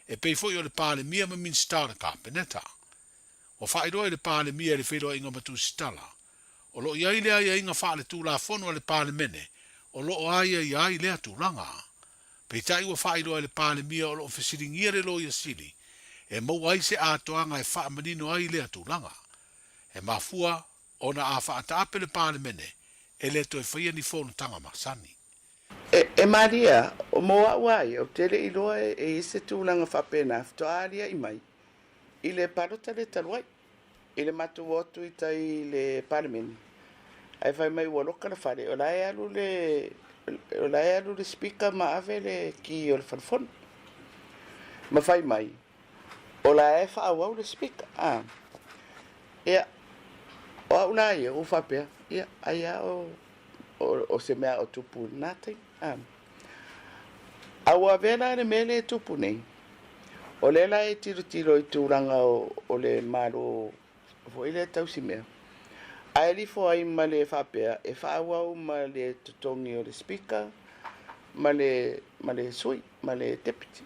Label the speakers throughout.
Speaker 1: e pei foi o le Palemia ma Minisita o le Kapeneta. Ua faailoa i le Palemia i le feiloaiga ma Tusitala, o lo o i ai le aiaiga faaletulafono a le Palemene o lo o aiaia ai lea tulaga. Peitai ua faailoa e le Palemia o lo o fesiligia le Loia Sili e maua ai se atoaga e faamanino ai lea tulaga. E mafua ona a faataape le Palemene e le toe faia ni fonotaga masani.
Speaker 2: E malie, mo au lava ia, ou te le i iloa e i ai se tulaga faapena faatoa aliaʻi mai i le palota lea talu ai. I le matou o atu i tai i le Palemene, ae fai mai ua loka le fale, o la e alu le, o la e alu le Speaker ma ave le key o le fale fono. Ma fai mai, o la e faaauau le Speaker. A. Ia, o au la ia, ua faapea, ia, ai lava o, o, o se mea o tupu i lena taimi. A. A ua avea la le mea lea e tupu nei, o lea la e tilotilo i tulaga o, o le Malo foi lea tausi mea, ae lifo ai ma le faapea e faaauau ma le totogi o le Speaker ma le, ma le sui, ma le Deputy.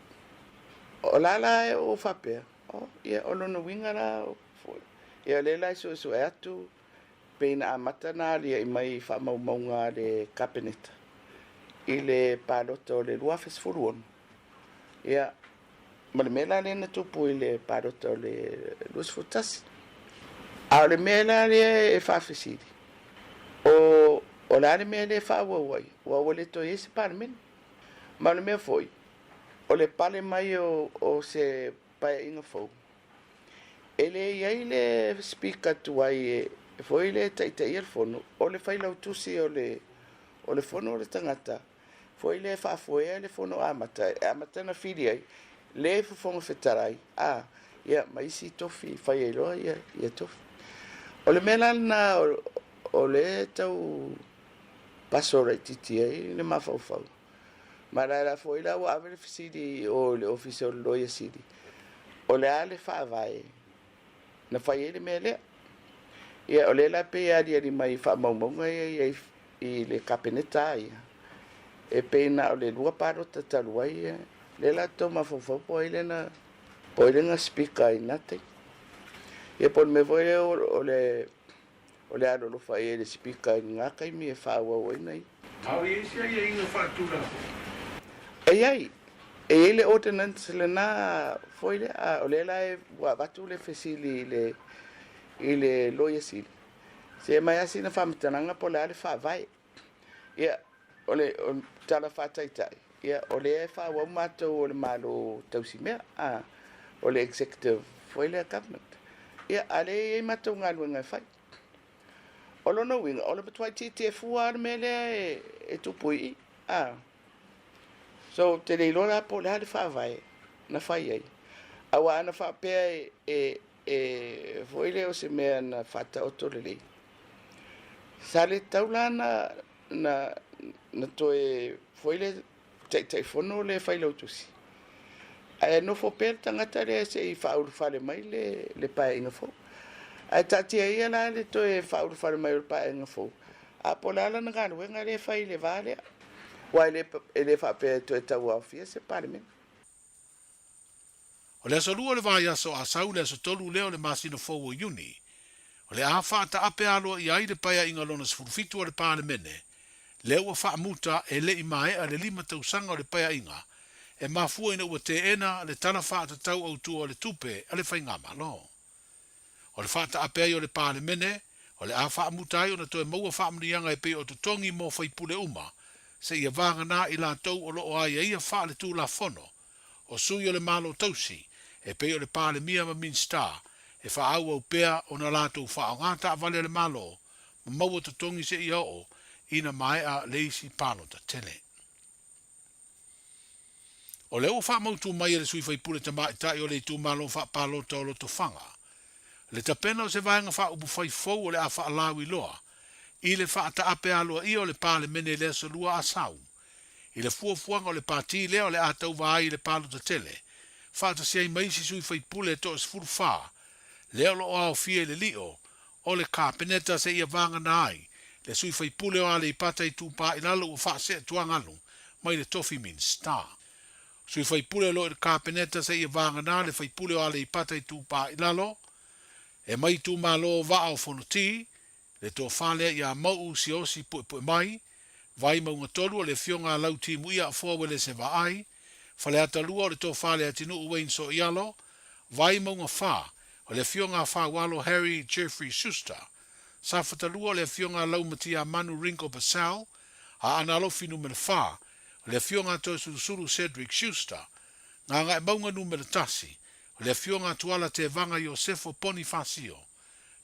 Speaker 2: O la la e ou faapea, oh, ia, o lona uiga la foi, ia o lea la e suesue atu pei na amata na aliaʻi mai i faamaumauga a le Kapeneta i le palota o le 2016. Ia, ma le mea la lea na tupu i le palota o le 21. A o le mea la lea e faafesili, o, o le a le mea lea e faaauau ai, aua ua le toe i ai se Palemene. Ma o le mea foi, o le pale mai o, o se paeaiga fou, e le i ai le Speaker tuai e foi le taitaia le fono, o le failautusi o le, o le fono o le tagata foi le faafoea le fono amata, e amata na fili ai le Fofoga Fetalai, a, ia, ma isi tofi fai ai loa ia, ia tofi. O le mea la lena o, o le tau paso laitiiti ai le mafaufau. Ma la la foi la ua ave le fesili i o i le Ofisa o le Loia Sili, o le a le faavae na fai ai le mea lea. Ia, o lea la pei e aliali mai i faamaumauga ia i ai i le Kapeneta lava ia, e pei na o le lua palota talu ai ia, lea la tou mafaufau po o ai lea na, po o ai lea na speaker ai i lena taimi. Ia po o le mea foi lea o le o le alolofa i ai le Speaker i lena taimi e faaauau ai na ia.
Speaker 1: A o i ai se aiaiga faatulafono?
Speaker 2: E i ai. E i ai le Ordinance lena foi lea, a o lea la e ua avatu le fesili i le i le Loia Sili, se aumai lava sina faamatalaga po o le a le faavae. Ia, o le tala faataitai, ia, o lea e faaauau matou o le Malo tausimea, a, o le Executive foi lea Government. Ia, a o lea e i ai matou galuega e fai. O lona uiga, o le matuai tietie fua lava le mea lea e tupu i i, a. So, ou te le iloa la po o le a le faavae na fai ai, aua ana faapea e, e, e foi lea o se mea na faataoto lelei, Sa le tatau la na, na, na toe foi le Taitaifono le Failautusi, ae nofo pea le tagata lea se i faaulufale mai le, le Paeaiga fou. Ae taatia ia la le toe faaulufale mai o le Paeaiga fou, a po o le a lana galuega lea e fai i le va lea, aua e le, e le faapea e toe tauaofia se Palemene.
Speaker 1: O le aso lua o le vaiaso a sau le aso tolu lea o le masina fou o Iuni, o le a faataape aloaia ai le Paeaiga lona 17 a le Palemene, lea ua faamuta e le i maea le lima tausaga o le Paeaiga, e mafua ina ua teena le Tala Faatatau Autu o le Tupe a le Faigamalo. O le faataape ai o le Palemene, o le a faamuta ai ona toe maua faamanuiaga e pei o totogi mo faipule uma, seia vagana i latou o lo o aiaia faaletulafono, o sui o le Malo Tausi, e pei o le Palemia ma Minisita, e faaauau pea ona latou faaaoga taavale a le Malo ma maua totogi seia oo ina maea le isi palota tele. O lea ua faamautu mai e le sui faipule tamaitai o le itumalo faapalota o Lotofaga le tapena o se vaega faaupufai fou o le a faalauiloa i le faataape aloaia o le Palemene i le aso Lua a Sau i le fuafuaga o le pati lea o le a tauva ai i le palota tele faatasi ai ma isi sui faipule e toa-14 lea o lo o aofia i le lio o le Kapeneta seia vagana ai le sui faipule o Aleipata Itupa i Lalo ua faasee tuagalu mai le tofi Minisita. Sui faipule o lo o i le Kapeneta seia vagana le faipule o Aleipata Itupa i Lalo, e mai itumalo Vaa o Fonoti, le tofa lea ia Mauu Siaosi Puepuemai, Vaimauga 3 o le afioga a Lautimuia Afoa Uelese Vaai, Faleata 2 o le tofa a Leatinuu Wayne Soialo, Vaimauga 4 o le afioga a Faualo Harry Jeffrey Schuster, Safata 2 o le afioga a Laumatiamanu Ringo Purcell, Aana Alofi Numera 4 o le afioga a Toesulusulu Cedric Schuster, Gagaemauga Numera 1 o le afioga a Tuala Tevaga Iosefo Ponifasio,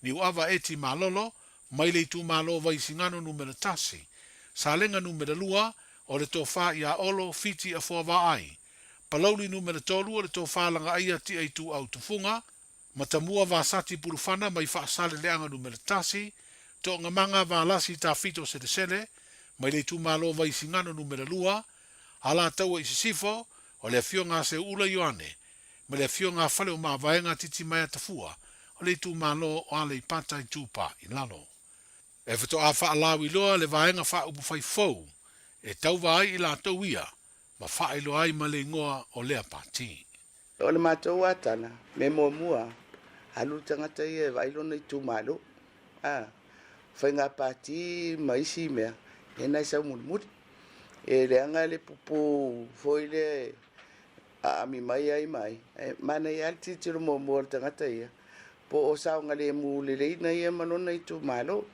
Speaker 1: Niuava Eti Malolo, mai le itumalo Vaisigano Numera 1, Salega Numera 2, o le Tofa ia Olo Fiti Afoa Vaai, Palauli Numera 3, o le Tofa Lagaaia Tia Ituau Tufuga, Matamua Vasati Pulufana mai Faasaleleaga Numera 1, Toogamaga Valasi Tafito Selesele, mai le itumalo Vaisigano Numera 2, Alataua i Sisifo, o le Afioga a Seuula Ioane, ma le Afioga a Faleomavaega Titimaea Tafua o le itumalo o Aleipata Itupa i Lalo. E faatoa faalauiloa le vaega faaupufai fou e tauva ai i latou ia ma faailoa ai ma le igoa o lea pati.
Speaker 2: O le matou atala, me muamua, alu le tagata ia e vaai lona itumalo. A, faiga pati ma isi mea, lena e sau mulimuli. E leaga le pupu foi lea aami mai ai mai, e manaia lava le tilotilo muamua o le tagata ia, po o saogalemu lelei na ia ma lona itumalo.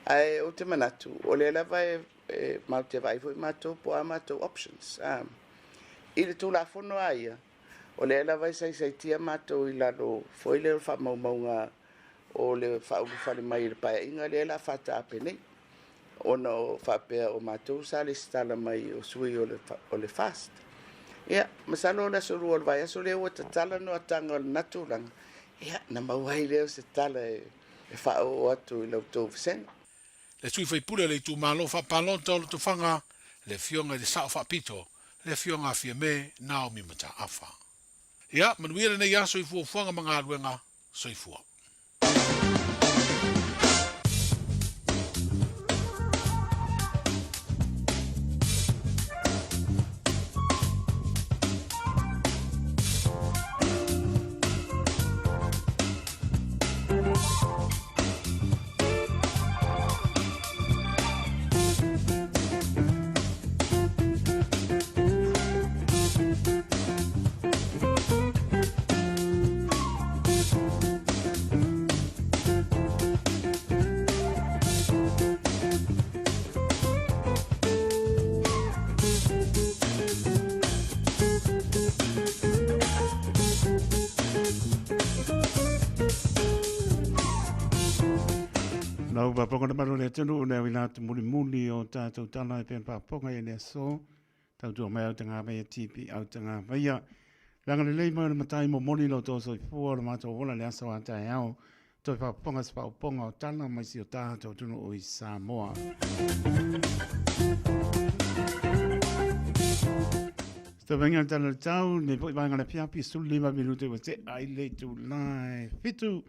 Speaker 2: Ae ou te manatu, o lea lava e, e matou te vaai foi matou po o a matou options. Um, I le Tulafono a ia, o lea lava e saisaitia matou i lalo foi lea o le faamaumauga o le faaulufale mai i le Paeaiga lea la faataape nei, ona o faapea o matou sa lesitala mai o sui o le, o le FAST. Ia, masalo o le aso lua o le vaiaso lea ua tatala noataga o lena tulaga, ia, na maua ai lea o se tala e, e faaoo atu i la outou vasega.
Speaker 1: Le sui faipule o le itumalo faapalota o Lotofaga, le Afioga i le Sao Faapito, le Afioga a Fiame Naomi Mataafa. Ia, manuia lenei aso i fuafuaga ma galuega. Soifua.
Speaker 3: Lau paponga na malu le atunuu le awila atu mulimuli o tātou tala e pēn paponga i le aso. Tautua mai au tangā vaia tipi au tangā vaia. Langa lelei mai o le matai momoli lo tō soifua o le mātou ola le aso a taeao. Toi whakaponga se whaoponga o tala mai si o tātou tunu o i Samoa. Te venga tala le tau, ne po i vaenga le piapi, sulu lima minute ua te ai le tu lai fitu.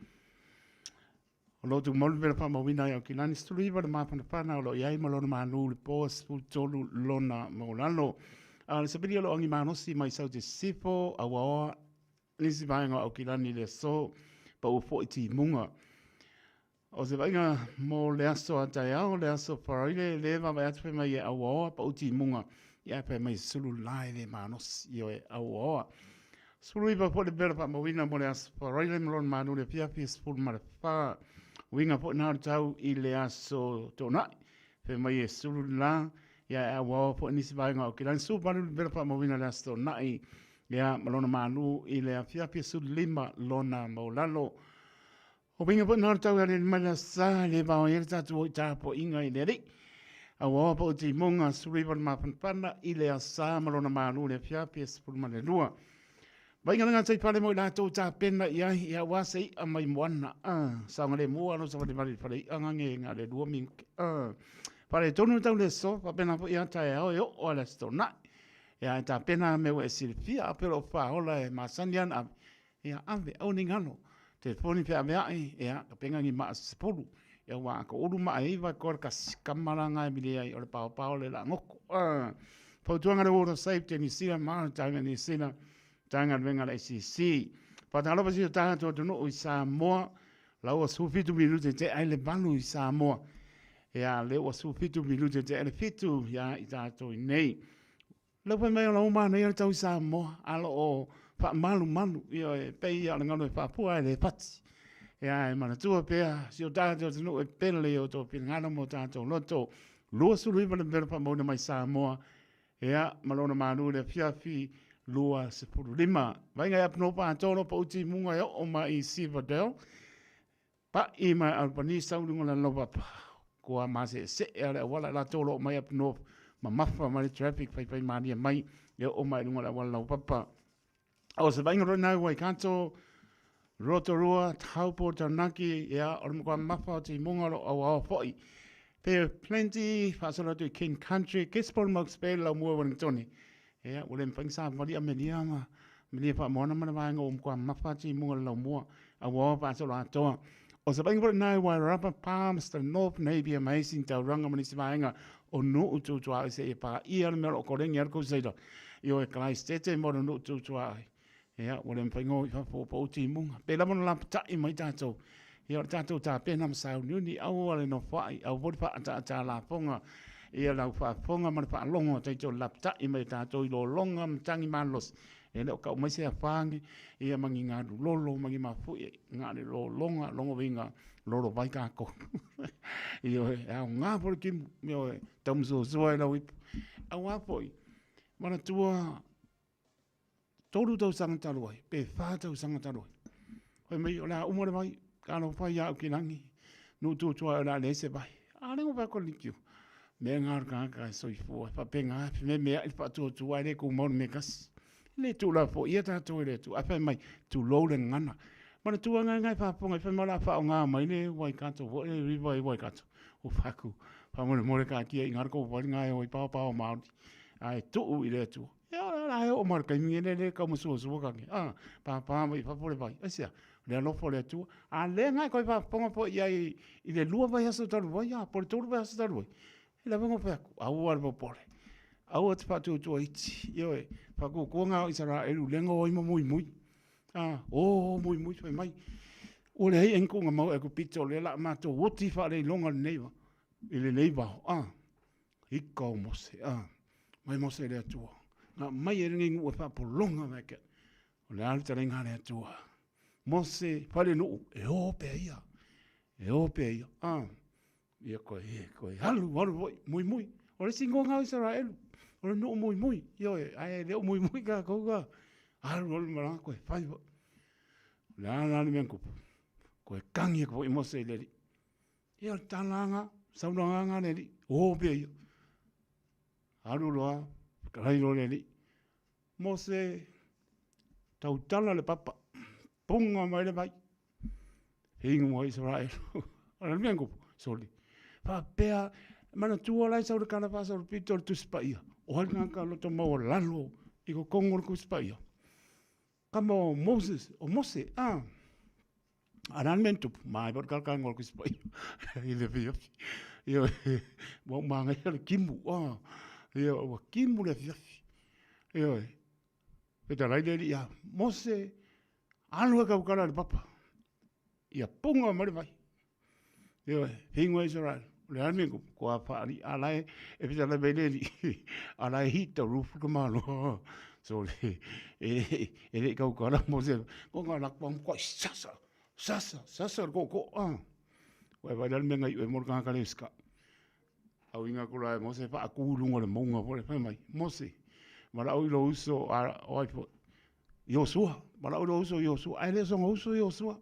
Speaker 3: O lo tu maulu pera whaamauina ai au ki lani 19 le māpanapana o lo i ai ma lona mānu le pō 13 lona maulalo. A le sapili o lo angi manosi mai sau te sifo, aua nisi vaega o Aukilani i le aso pa ua fo'i timuga. O se vaaiga mo le aso a taeao, le aso Faraile, le vaavaai atu fai mai e auaoa pa'u timuga, ia ae fai mai sulu la e le malosi, ioe, auaoa. 19 foi le pela faamauina mo le aso Faraile ma lona manu i le afiafi 14. Uiga foi na o le tau i le aso Toonai, fai mai e sulu la, ia e auaoa foi nisi vaega o Aukilani. 18 le pela faamauina i le aso Toonai, Ia, ma lona malu i le afiafi e 15 lona maulalo. O uiga foi na o le tau e aliali mai le aso sa, e le vao ai le tatou o i tapuaiga i le Alii. Auaoa po o timoga 19 le mafanafana i le aso sa ma lona malu i le afiafi e 12. Vaiga le gataifale mo i latou tapena i ai, ia aua se i'a mai moana. Saogalemu alo savalivali i le fale i'a gage ga le lua minuke. Faaletonu le tau le aso, faapena foi a taeao e oo a le aso Toonai. Ia, e tapena mea ua e silafia, a pea o lou faaola e masani ana ave, ia ave, aua ne i galo. Telefoni feaveai, ia, ka penga ni maa se sepulu. Ia ua a ko ulu maa e iwa e koa le kasi, kama la ngae mili ai o le paopao le la ngoko. Fautuaga a le Water Safety New Zealand Maritime New Zealand, Matagaluega a le ACC. Faatalofa si o tatou atunuu i Samoa, la ua 17 minute te ai le 8 i Samoa. Ia, lea ua 17 minute te ai le 7 ia i tatou i nei. Lau fai mai o la ua manaia le tau i Samoa, a lo o faamalumalu, ioe, e pei lava o le galu e faapua ae le fati. Ia, e manatua pea si o tatou atunuu e pele i o outou finagalo ma o tatou loto. 29 le mea faamauina mai Samoa, ia, ma lona malu i le afiafi 25. Vaaiga i Apunopa atoa lo pau timuga e oo mai i Silverdale, Pa'i mai Albany sau i luga o le laupapa, kua mase'ese'e a le auala i latou o lo o mai up north, mamafa mai le traffic faifai malie mai e oo mai i luga o le auala laupapa. O se vaaiga loa lena i Waikato, Rotorua, Taupo, Taranaki, ia, o le matua mamafa o timuga o lo o auaoa foi. Bay of Plenty, faasolo atu i King Country, Gisborne, Mokes Bay, Laumua, Wellingtone. Ia, ua le mafai ona savavali Amelia ma Amelia Faamoana ma le vaega ua matua mamafa atu i mua o le laumua, a ua oa faasoloatoa. O se vaaiga foi lena i Wairarapa, Palmerston North, Napier, Mason, Tauranga ma nisi vaega o nuu tutuaoi seia paia le mea o lo o koleni ai le Crusader i o e Kalaisitete mo le nuu tutuaoi. Ia, ua le mafai ona o i fafo ua pau timuga. Pe lava ona lapatai mai tatou, ia o le tatou tapena ma sauniuni, aua le nofoai, aua foi le faaataata lafoga ia lau faafofoga ma le faalogo a tatou i le lapatai mai o tatou i lologa ma tagi malolosi. E le o kau mai se afaage, ia ma ni galu lolo ma ni mafuie, na o le lologa, lona uiga, lolo vai tatou. Ioe, e aoga foi le timu, ioe, taumasoasoa ai lau ipu. Aua foi, manatua 3 tausaga talu ai, pe 4 tausaga talu ai. Fai mai, o le a uma le vai, talofa ia Aukilagi, nuu tuatua o le a leai se vai. A lea ua fai atu le Nikio, mea na o le tagata e soifua, e faapena, e fememeai le faatuatua ae le tumau i le mea e tasi. E le tuulafoaia tatou e le Atua, ae fai mai, tulou le gagana. Manatua na e faafofoga fai mai o le a faaaoga mai le Waikato foi, le river i Waikato. Ua fai atu, faamolemole taatia i ina le tou vai lena e o ai paopao maoli, ae tuu i le Atua. Ia o la e oo mai le taimi e le tau masuasua tane, a, pāpā mai i fafo le vai. Aisea? O le alofa o le Atua. A lea na e toe faafofoga foi i ai i le 2 vaiaso talu ai, a, po o le 3 vaiaso talu ai, e lava ona fai atu, aua le popole, aua te faatuatua iti, ioe, faatuatua na o Isaraelu lea na o ai ma muimui. A, o, muimui, fai mai, ua leai ea ni tuuga mau Aikupito o lea o le a matou oti faaleiloga lenei, i lenei vao, a. Ika o Mose, a, mai Mose i le Atua, na mai e lenei nuu e faapologa mai ke. O le a le talaiga a le Atua. Mose, fale nuu, e o pea ia. E o pea ia. A, ia koe, e, koe, alu, alu foi, mui mui. O le isi igoa o Isaraelu, o le nuu mui mui. Ioe, ae le o mui mui kākou ka. Alu, alu ma koe, fai foi. O le a la le mea na tupu. Koe tangi atu foi Mose i le Alii. Ia o le tala ga, saunoaga ga le alii, o pea ia. Alu loa, fetalai loa le alii, Mose, tautala le papa, puga mai le vai, inu ai Isaraelu. O le mea kupu, soli. Faapea, manatua la e sau le tala faasolopito o le Tusi Paia, o ai le tagata loto maualalo i totonu o le Tusi Paia? Kama o Moses, o Mose, a. A le a le mea na tupu, maea foi le talataga o le Tusi Paia i le afiafi. Ioe, ua manaia le timu, a, ioe, ua timu le afiafi. Ioe, fetalai le Alii ia Mose, alu e tautala i le papa, ia puga mai le vai. Ioe, figu e Israel, o le a le mea tupu, kua faalii, a la e, e fetalai mai le Alii, a la e hit the roof le Malo. So, e, e le i tautala Mose, ko ngā lako a mkoa, sasa, sasa, sasa le koko, a. Ua e vai la le mea ngai ue mo le kanga kare uska. Au inga kula e Mose whaakū lunga le maunga po le whai mai, Mose, marau i lo uso a o ai po, Iosua, marau i lo uso Iosua, ai le songa uso Iosua.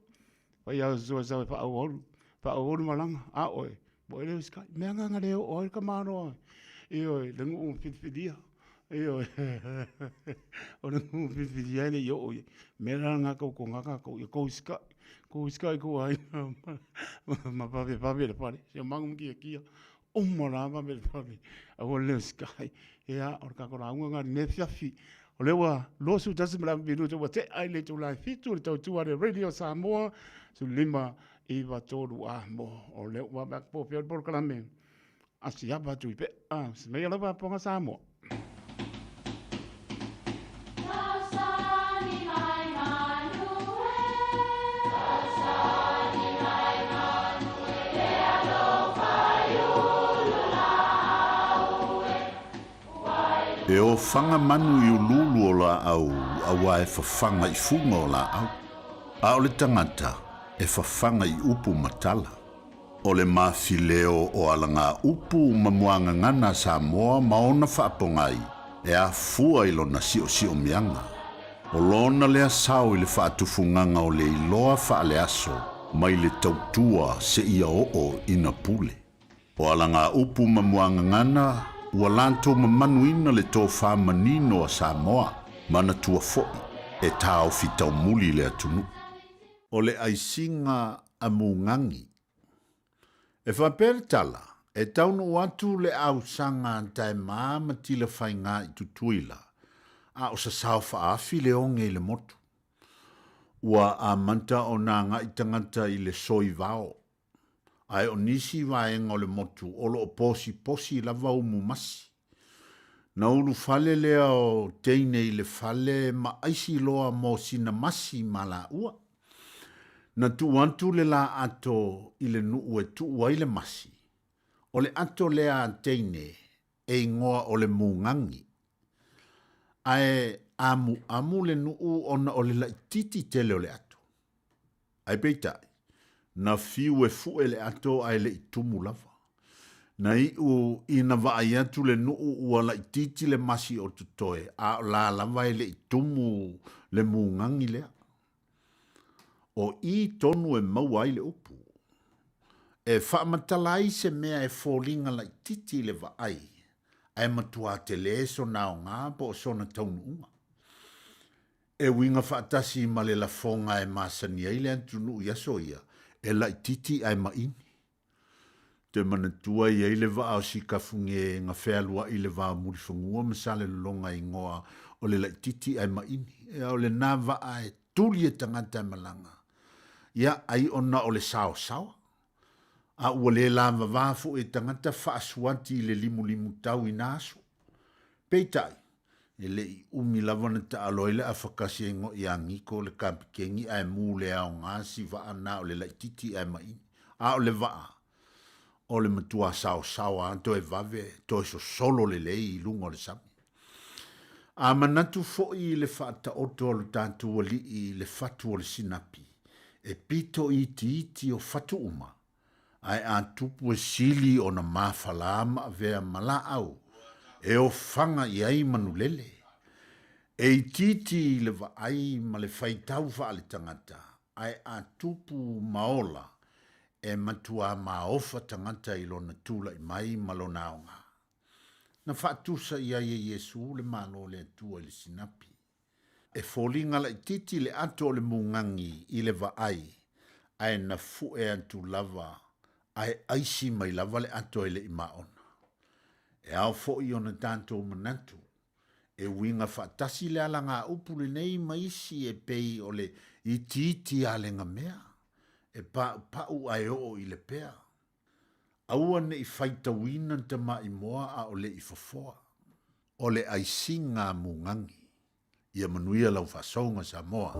Speaker 3: Whai a Iosua sau e whaauauru, whaauauru malanga, a oe, mo ele uskai, mea nganga le o ai ka mano ioe, le nuu whitiwhitia, ioe, o le nuu whitiwhitia ele i o ia, mea rā ngā kau ko ngā kākou, ia kou uskai, kou uskai kou ai, ma pave pave le fale, se mangu kia kia, uma la pave le fale, aua le uskai, ia, o le kākou lauga ngā ne fiafi, o lea ua 21 ma le minuta ua tea i le itula e 7 le tautua a le Radio Samoa, 15 9 3 a mo, o lea ua vave atu po pea le polokalame, asiava atu i pea, se mea lava apoga Samoa.
Speaker 4: E ofaga manu i uluulu o laau auā e fafaga i fuga o laau, a o le tagata e fafaga i upu ma tala. O le mafileo o alagaupu ma muagagana a Samoa ma ona faapogai e afua i lona siosiomiaga. O lona lea sao i le faatufugaga o le iloa faaleaso mai le tautua seia oo ina pule. O alagaupu ma muagagana ua latou mamanuina le tofa manino a Samoa, manatua foi e taofi taumuli le atunuu. O le aisiga a Mugagi. E faapea le tala, e taunuu atu le ausaga a Taema ma Tilafaiga i Tutuila, a o sasao faaafi le oge i le motu. Ua amata ona agai tagata i le soi vao, ae o nisi vaega o le motu o lo o posiposi lava umu masi. Na ulufale lea o teine i le fale ma aisi loa mo sina masi ma laua. Na tuu atu le la ato i le nuu e tuu ai le masi. O le ato lea a teine e igoa o le mugagi. Ae amuamu le nuu ona o le laititi tele o le ato. Ae peitai, na fiu e fue le ato ae le i tumu lava. Na iu ina vaai atu le nuu ua laitiiti le masi o totoe, a o la lava e le i tumu le mugagi lea. O i tonu e maua ai le upu. E faamatala ai se mea e foliga laitiiti i le vaai, ae matua tele sona aoga po o sona taunuuga. E uiga faatasi ma le lafoga e masani ai le atunuu i aso ia, e laitiiti ae maini. Toe manatua e i ai le vaa o Sikafuge na fealuai i le va o Mulifanua ma Salelologa e igoa o le laitiiti ae maini. Ia o lena vaa e tuli e tagata e malaga, ia ai ona o le saosaoa. A ua le lavava foi e tagata faasuati i le limulimu tau i na aso. Peitai, e le i umi lava na taalo ai le afakasi e igoa ia Niko le kapikeni ae mu le aoga si vaa na o le laititi ae maini. A o le vaa, o le matua saosaoa a toe vave, toe sosolo lelei i luga o le sami. A manatu foi i le faataoto a lo tatou alii i le fatu o le sinapi, e pito itiiti o fatu uma, ae a tupu e sili ona mafala ma avea ma laau e ofaga i ai manulele. E itiiti i le vaai ma le faitau faaletagata, ae a tupu ma ola, e matuā maofa tagata i lona tulai mai ma lona aoga. Na faatusa i ai e Iesu le Malo o le Atua i le sinapi. E foliga laitiiti le ato o le mugagi i le vaai, ae na fue atu lava ae aisi mai lava le ato e le i maona. E ao foi ona tatou manatu, e uiga faatasi le alagaupu lenei ma isi e pei o le itiiti alegamea, e paupau ae oo i le pea. Aua ne i faitauina tamaimoa a o le i fofoa. O le aisiga a mugagi. Ia manuia lau faasouga Samoa.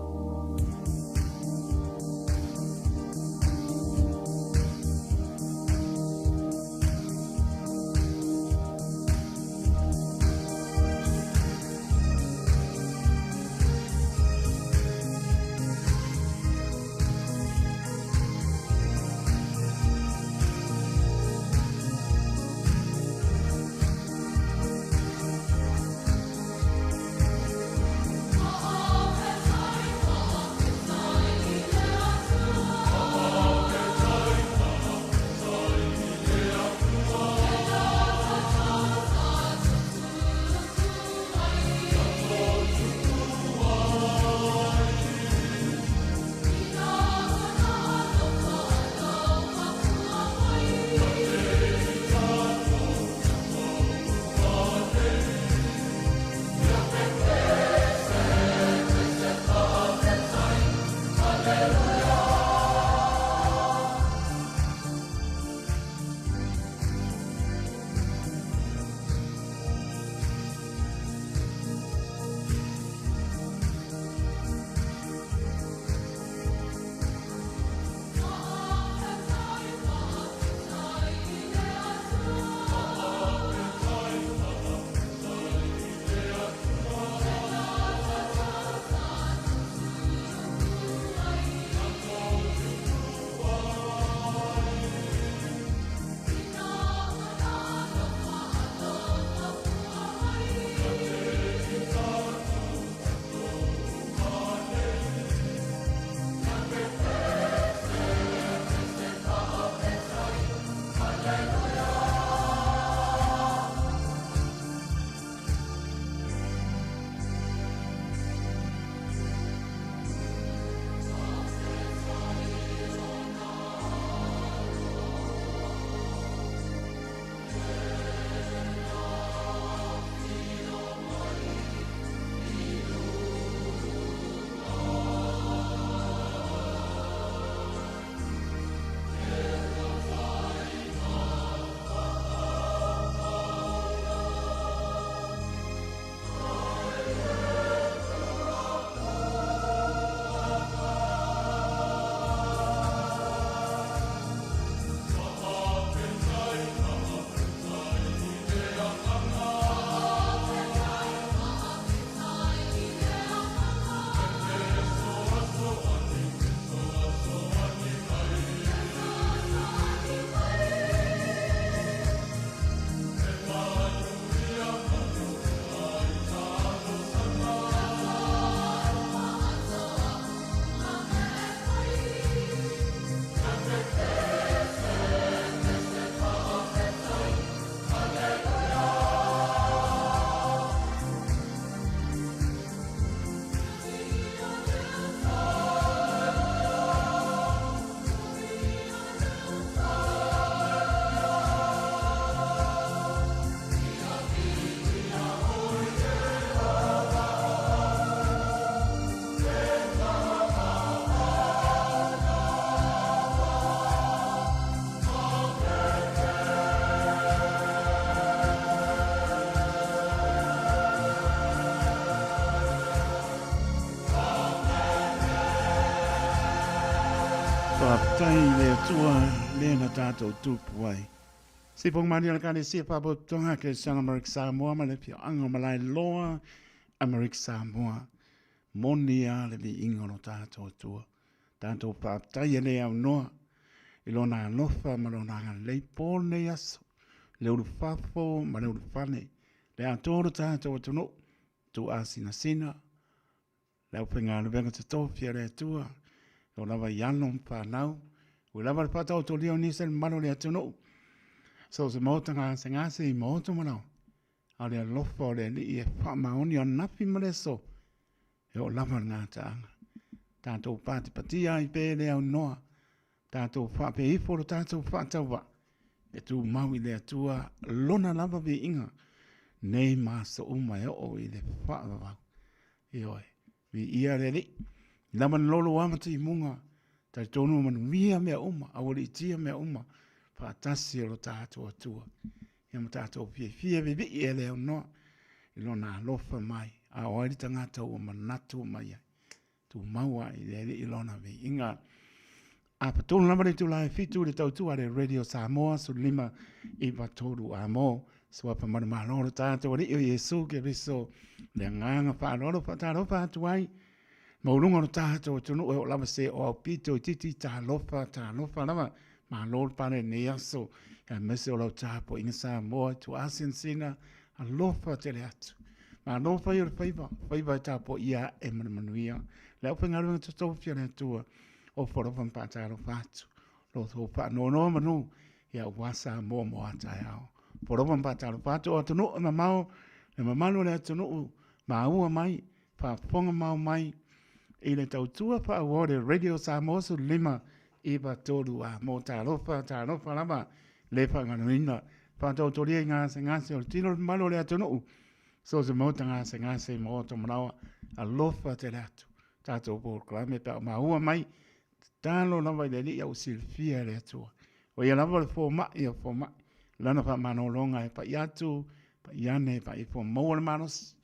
Speaker 3: Faafetai i le Atua lea na tatou tupu ai. Sipoga malie o le Ekalesia Faapotopotoga Kerisiano Amerika Samoa ma le Afioaga o Malaeloa Amerika Samoa. Moni a le viiga o lo tatou Atua. Tatou faafetai e le aunoa i lona alofa ma lona agalelei po lenei aso, le ulufafo ma le ulufale, le atoa o lo tatou atunuu, tuuasinasina, le aufaigaluega totofi a le Atua, o lava i alo ma fanau, ua lava le faataotolia o nisi o le mamalu o le atunuu, so o se maota gasegase i maota ma laoa, a o le alofa o le Alii e faamaoni anafi ma le aso, e oo lava le gataaga. Tatou patipatia ai pea le aunoa, tatou faapea ifo lo tatou faatauvaa, e tumau i le Atua lona lava viiga, nei ma aso uma e oo i le faavavau. Ioe, viia le Alii. Lava na lolo lava timuga, talitonu ua manuia mea uma, aualiitia mea uma, faatasi o lo tatou Atua. Ia ma tatou fiafia vivii e le aunoa i lona alofa mai, a o ai le tagata ua manatu mai ai. Tumau ai i le Alii lona viiga. Afatolu lava le itula e 7 i le tautua a le Radio Samoa 15 9 3 a mo suafa manumalo lo tatou Alii o Iesu Keriso le agaga faaaloalo faatalofa atu ai maualuga o lo tatou atunuu e oo lava se o aupito itiiti talofa talofa lava malo le pale lenei aso aemaise o lau tapuaiga Samoa i tuaasinasina alofa tele atu malo fai o le faiva faiva e tapuaia ae ma le manuia le aufaigaluega totofi a le Atua o folofa ma faatalofa atu lo outou faanoanoa manu ia aua Samoa mo a taeao. Folofa ma faatalofa atu o atunuu e mamao, le mamalu o le atunuu maua mai, faafofoga mao mai i le tautua faaauau le Radio Samoa 15 9 3 a mo talofa, talofa lava le faagaloina faatautolia i gasegase o le tino le mamalu o le atunuu so se maota gasegase i maota manawa alofa tele atu tatou polokalame pe a maua mai tatalo lava i le Alii a ua silafia e le Atua. O ia lava le fomai o fomai, lana faamalologa e pai atu, pai ane, pai ifo, maua le malosi.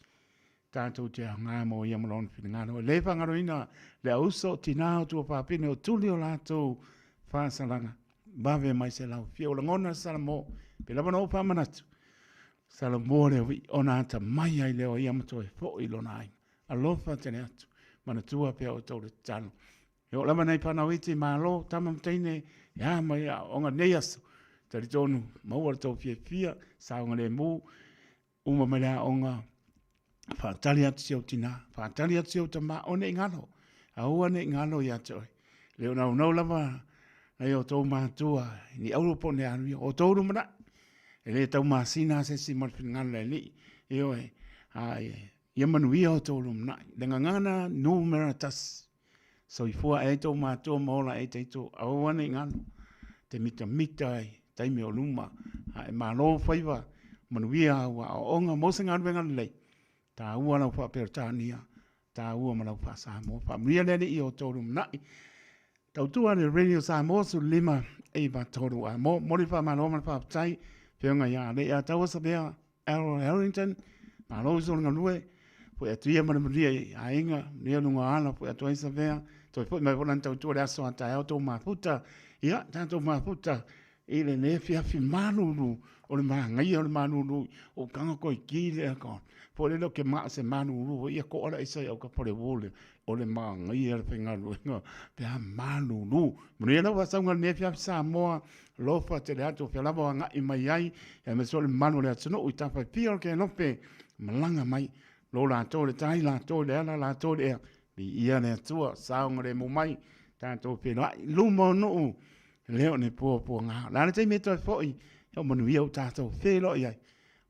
Speaker 3: Tatou te aoga mo ia ma lona finagalo. E le faagaloina le auso o tina o tuafafine o tuli o latou faasalaga. Vave mai se lau fia o lagona Salamo, pe lava na ou faamanatu. Salamo le ui, ona atamai ai lea o ia ma toe foi i lona aiga. Alofa tele atu, manatua pea outou le tatalo. E oo lava nai fanau iti, malo, tama ma teine, e a mai aoaoga nei aso. Talitonu, maua le tou fiafia, saogalemu, uma mai le aoga, faatali atu si ou tina, faatali atu si ou tama, aua ne i galo, aua ne i galo ia te oe. Le o naunau lava nai outou matua, ni auro po o ni aluia, o outou lumanai. E le taumasina se isi ma le finagalo o le Alii, ioe, a ia manuia outou lumanai. Le gagana numera tasi, soifua ae ai tou matua ma ola ae ai taito, aua ne i galo te mitamita ai taimi o luma, a e malo faiva, manuia au aoaoga mo se galuega lelei, taua lau faa-Peretania, taua ma lau faa-Samoa. Faamanuia le Alii i outou lumanai. Tautua le Radio Samoa 15 9 3 a mo mo le faamalo ma le faafetai Afioga ia Alei Ataua Savea Errol Harrington malo i le galue foi atu ia ma le manuia i aiga manuia luga o ala foi atu ai Savea toe foi mai foi lana tautua le aso a taeao tou mafuta ia tatou mafuta i lenei afiafi malulu o le manaia o le malulu o kanga koe ki le aircon po le lo ke ma se malulu ia ko ala isa au ka pole wole o le manaia le faigaluega pe a malulu manuia lau faasauga lenei afiafi Samoa alofa tele atu o fea lava o agai mai ai aemaise o le mamalu o le atunuu i tafa e fia o le Kelope malaga mai lo latou le tai latou le ala latou le ea viia le Atua saogalemu mai tatou feiloai luma o nuu le o ne puapuaga. O le a le taimi e toe foi, o manuia o tatou feiloai ai,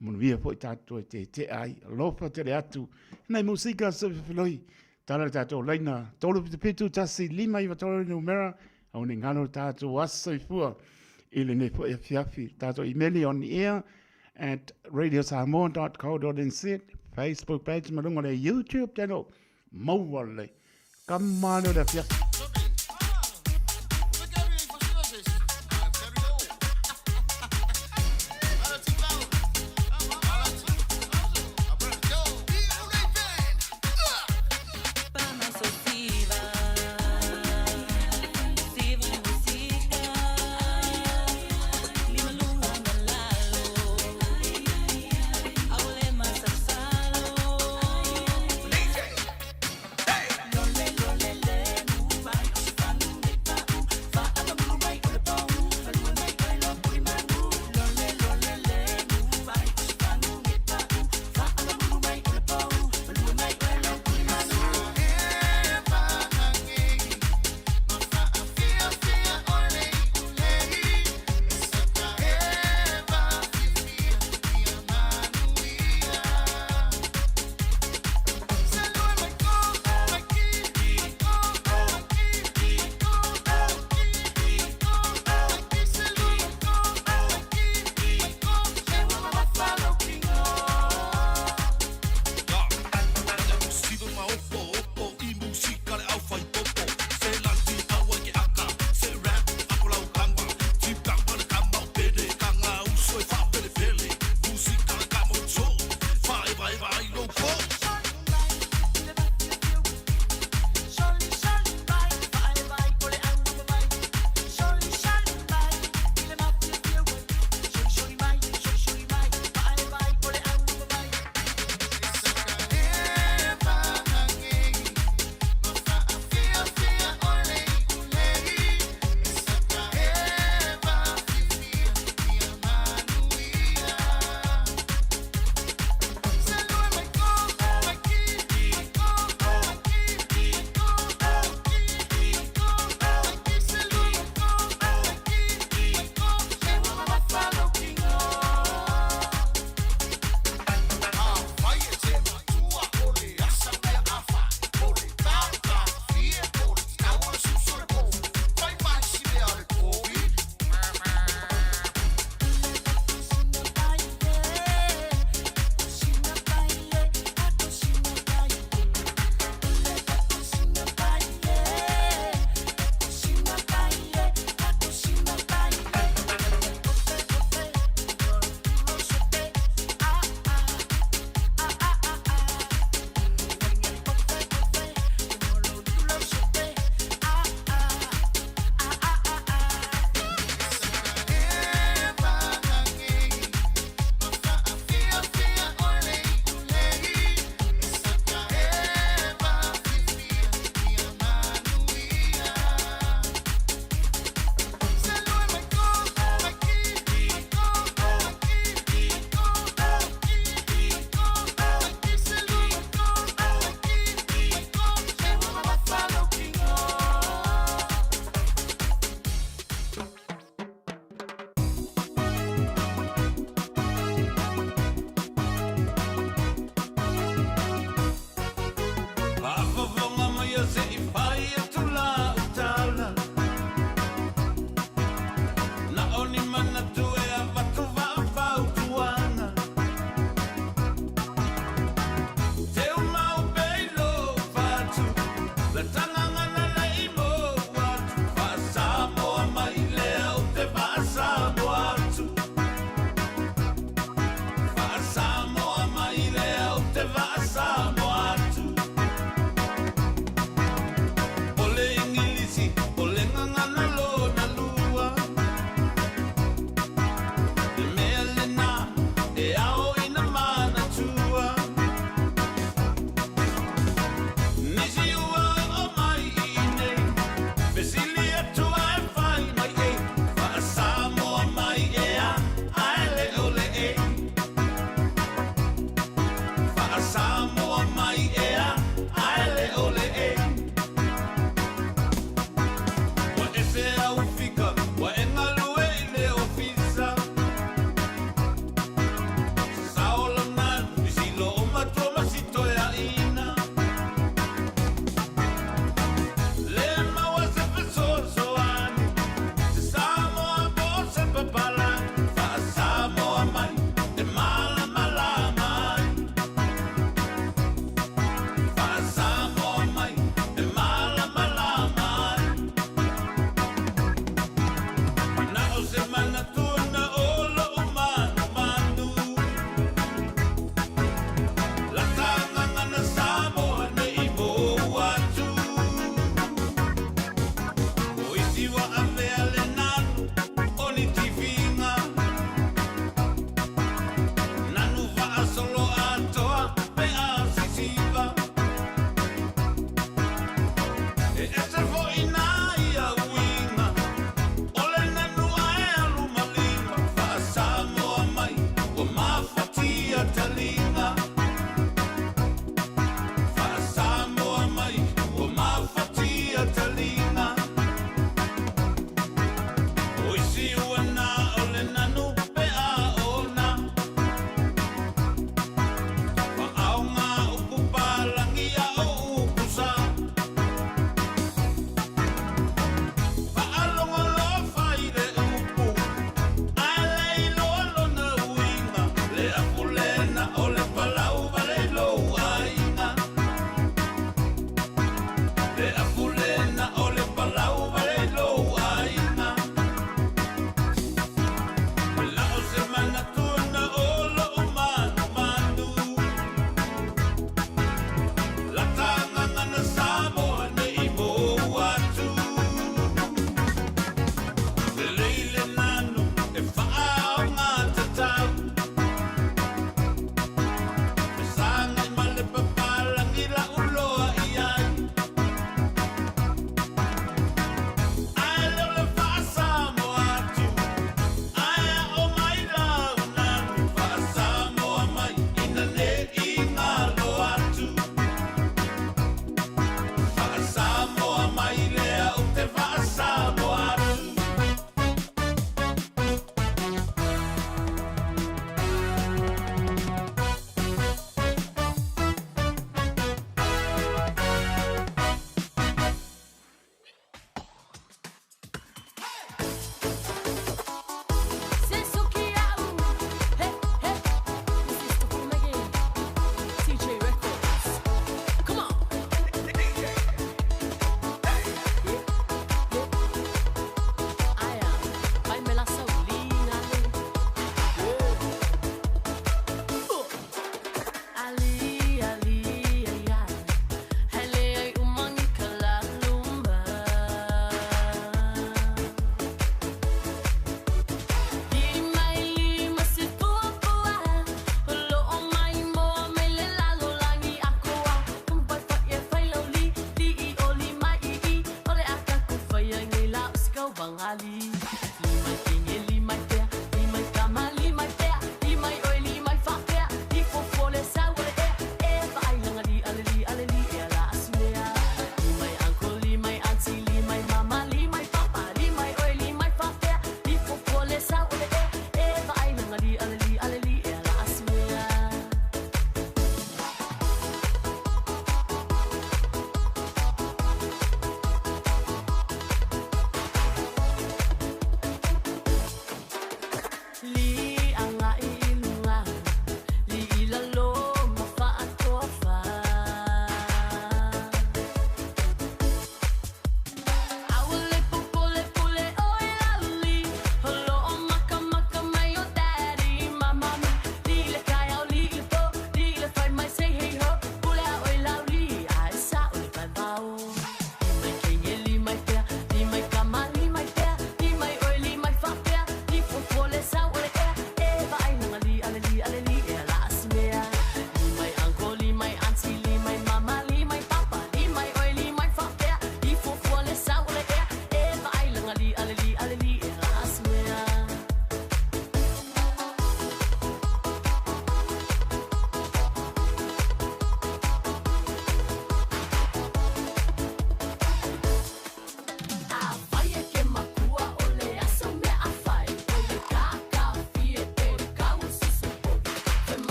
Speaker 3: manuia foi tatou toe tetea ai. Alofa tele atu. Nai musika sofiloi, tala le tatou laina 377 1 5 9 3 le numera, aua ne i galo le tatou aso soifua i lenei foi afiafi. Tatou imeli on air at radiosamoa.co.nz, Facebook page ma luga o le YouTube channel. Maua lelei. Kama lea o le afiafi.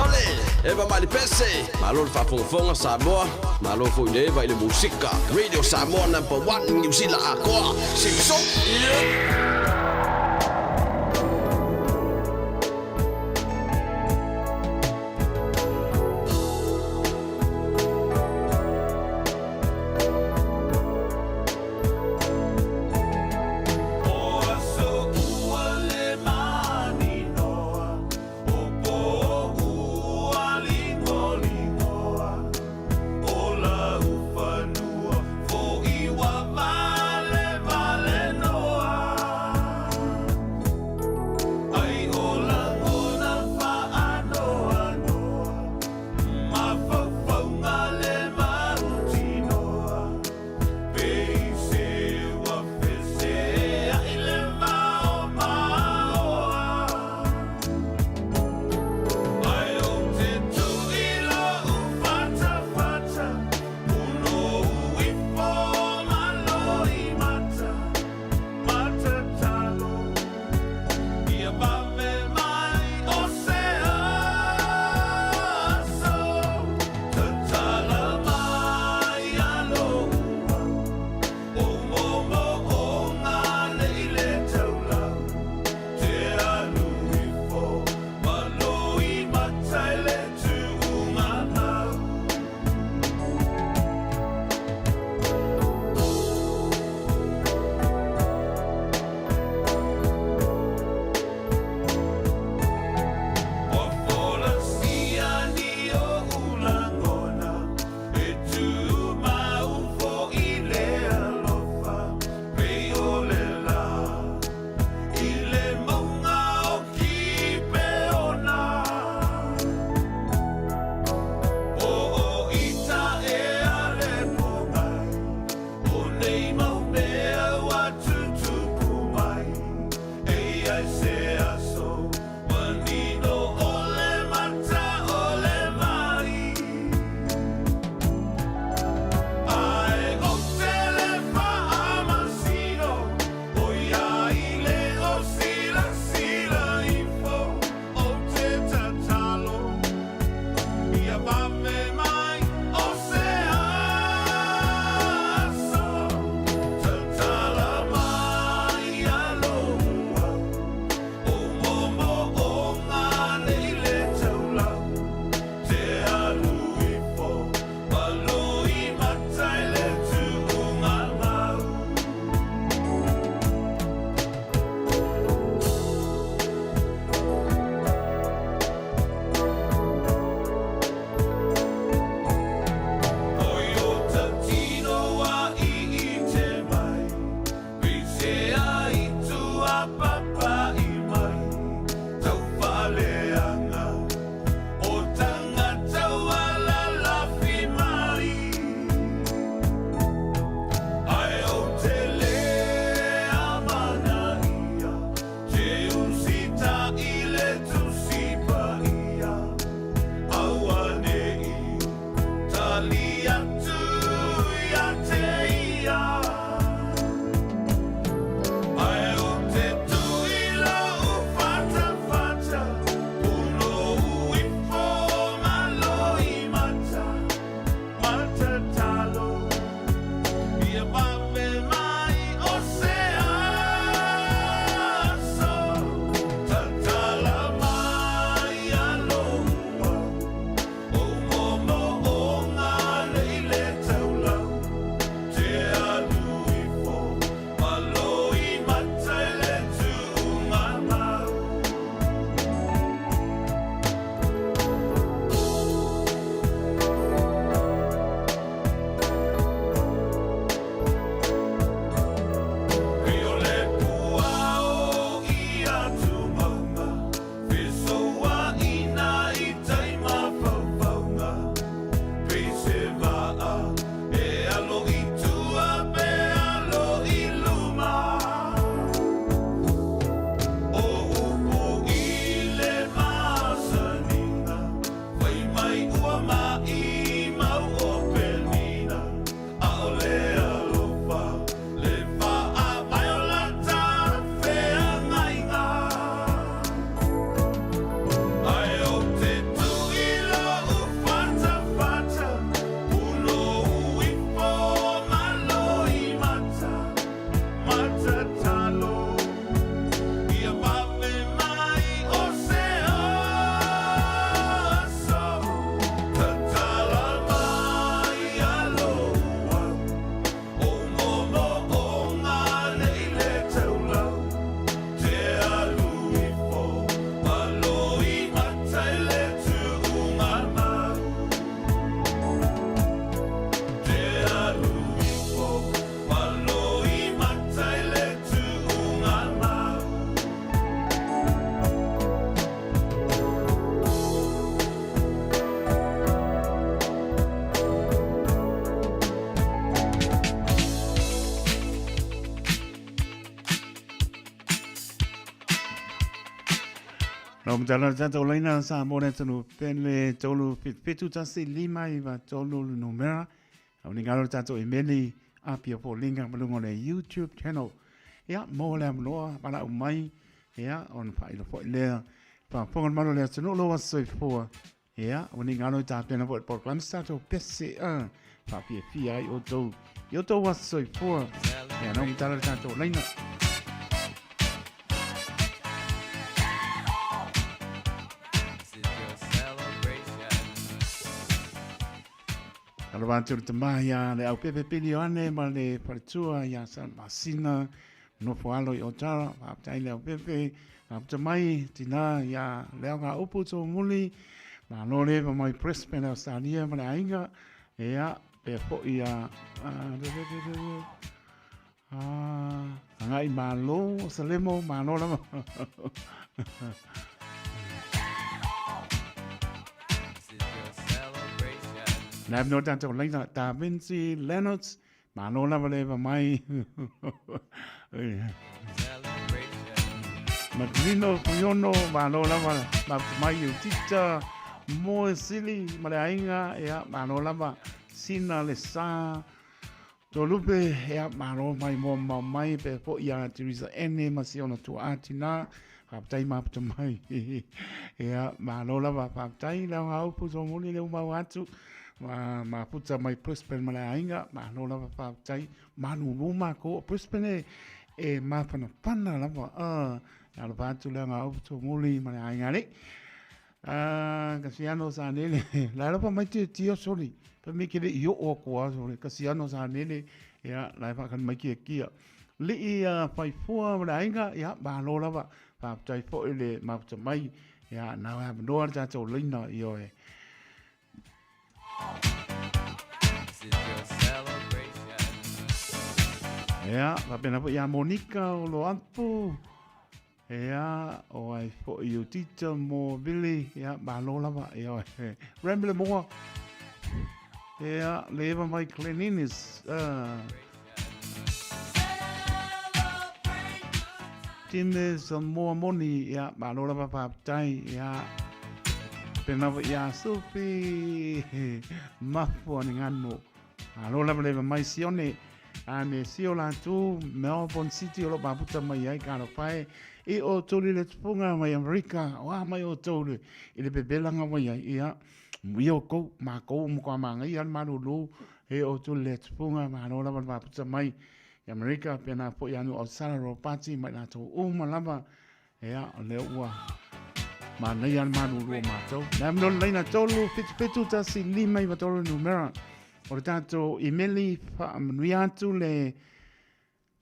Speaker 5: Sole, Eva mai le pese, malo le faafogafoga Samoa, malo foi i le Eva i le musika. Radio Samoa number one, Niu Sila atoa. Simpson! Yeah!
Speaker 3: Lau matala le tatou laina sa mo le atunu pele 3771593 le numera. Au ni ngalo le tatou imeli apia po linga malunga le YouTube channel. Ia, mo le amanoa, wala umai, ia, ona whailo foi lea. Whaponga malo le atunu lo aso soifua. Ia, ua ni ngalo i tāpena foi le polokalame sa tātou pese a whaafiafia ai outou i outou aso soifua. Ia, nau matala le tātou laina. Alofa atu le tama ia le au pepe pili o ane ma le faletua ia sa masina nofo alo i Otara, faafetai le au pepe, faafetai mai tina ia le au ngā upu tō muli, malo le ma mai Brisbane Australia ma le aiga, ia, pea foi ia, a ngai malo, o Salemo, malo lava. Nā no tātou leina, Da Vinci Leonards, Malo lava le eva mai. Maglino Puiono, malo lava ma mai u tita mo sili ma le aiga ia malo lava sina le sa Tolupe ia malo mai mo mau mai pe po ia Teresa Ene ma si ona tua atina faafetai maputa mai ia malo lava faafetai le au upu tō muli le umau atu ma maputa mai Brisbane ma le aiga malo lava faafetai malulu mākou o Brisbane e, e mapanapana lava a alofa atu le au upu tō muli ma le aiga le Kasiano sa nele la alofa mai te tio soli pa me ke le i o aku a soli Kasiano sa nele ia la e whakani mai kia kia li'i a whaifoa ma le aiga ia malo lava faafetai foi le mafuta mai ia nā wai avanoa le tātou leina i oe. Ia, faapena foi ia Monika o Loapu. Ia, o ai foi o Tita mo Billy, ia, malo lava, ia, Ramble Moa. Ia, le eva mai Cleninis. Time Samoa moni, ia, malo lava faafetai, ia. Pena foi ia Sophie, mafua ni ngano. Malo lava le eva mai Sione. A me sio lātou Melbourne City o lo maputa mai ai ka pae i o tolu le tupunga mai Amerika o a mai o tolu i le pepelanga mai ai ia i o kou mākou mo ka mangai al malulu e o tolu le tupunga malo lava le maputa mai i Amerika pena po i anu o Sara Ropati mai lātou uma lava Ea, o lea ua manaia le malulu o mātou. Le amino le laina 3, 7, 7, 1, 5, 9, 3 numera. O le tātou imeli whaamanuia atu le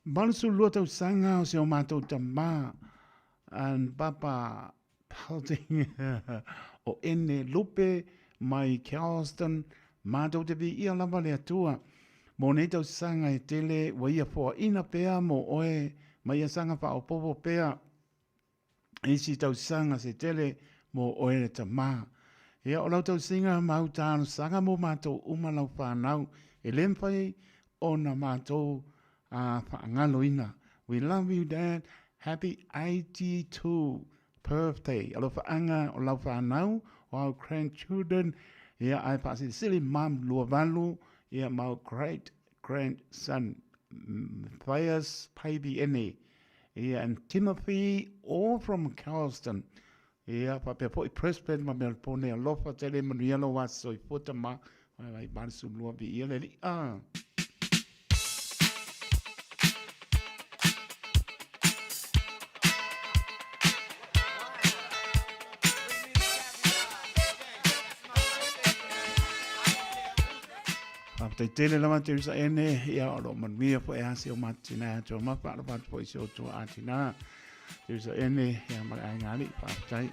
Speaker 3: 82 tausaga o se o mātou tamā an papa Pelting o Ene Lupe mai Charleston, mātou te vi ia lava le Atua. Mō nei tausaga e tele ua ia foaina pea mō oe ma ia saga faaopopo pea isi tausaga se tele mō oe le tamā. Ia o lau tausiga ma au talosaga mō mātou uma lau whānau e le mawhai ona mātou a whaangaloina. We love you dad, happy 82 birthday. Alofaanga o lau whānau, o au grandchildren, ia ai whaasilisili mam luavalu, ia mau great grandson Matthias Paibi Ene, ia and Timothy, all from Charleston. Ia, faapea foi Brisbane ma Melbourne, alofa tele manuia lou aso i fuata ma, vai 82 viia le alii. Ah. Faafetai tele lava Teresa Ene, ia o lo o manuia foi a si o matou tina e atoa ma faalofa atu foi i si o tua tina. Teresa Ene, ia ma le aiga alii, faafetai.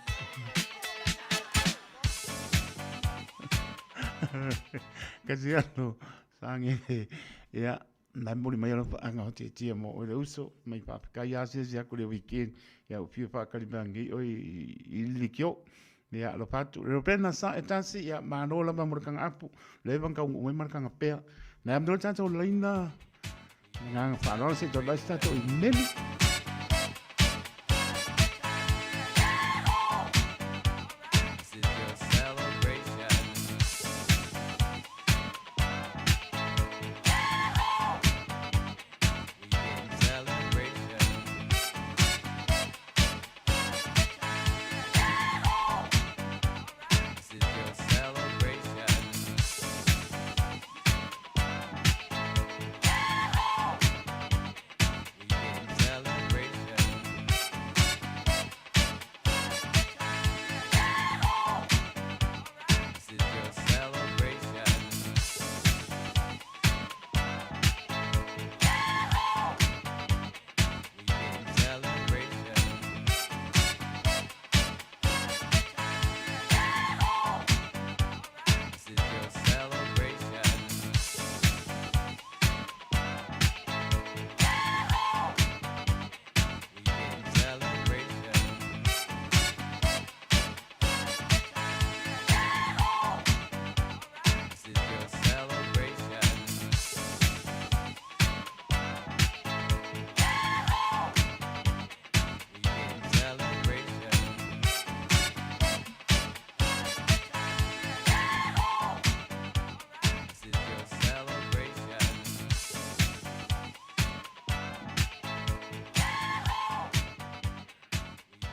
Speaker 3: Kasiano, sange, ia, nai moli mai alofa anga o te tia mo oe le uso, mai faafetai a se se aku le weekend, ia u fia whaakari mea ngei oi i lili kio. Ia, alofa atu. Le pena sa e tasi, ia, malo lava mo le kanga apu, le ewa kau ngu ma le kanga pea. Nai amdo tātou leina, nganga whaaloalo se tō lai se tātou i meli.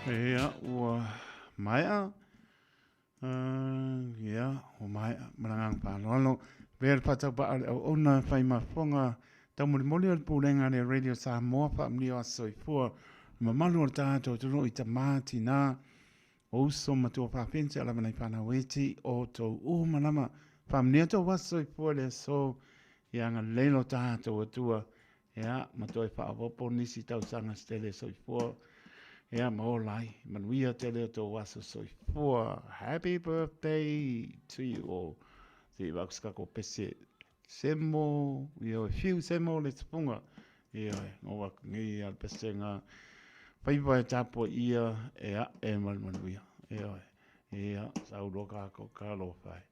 Speaker 3: Ia, ua maea. Ia, ua maea ma le agaga faaaloalo. Avea le faatauvaa o le auauna e fai ma fofoga taumolimoli o le Pulega a le Radio Samoa faamanuia o aso soifua le mamalu o le tatou atunuu i tama, tina, o uso ma tuafafine seia lava nai fanau iti o outou uma lava. Faamanuia outou aso soifua i le aso ia agalelei lo tatou Atua ia ma toe faaopoopo nisi tausaga se tele soifua ia ma ola ai. Manuia tele outou aso soifua. Happy birthday to you all. Se i avatu se tatou pese Semo, ioe, fiu Semo le tupunga. Ioe, no atu nei a le pesega faiva e tapuaia e a'e ma le manuia. Ioe, ia, sau loa kākou, talofa e.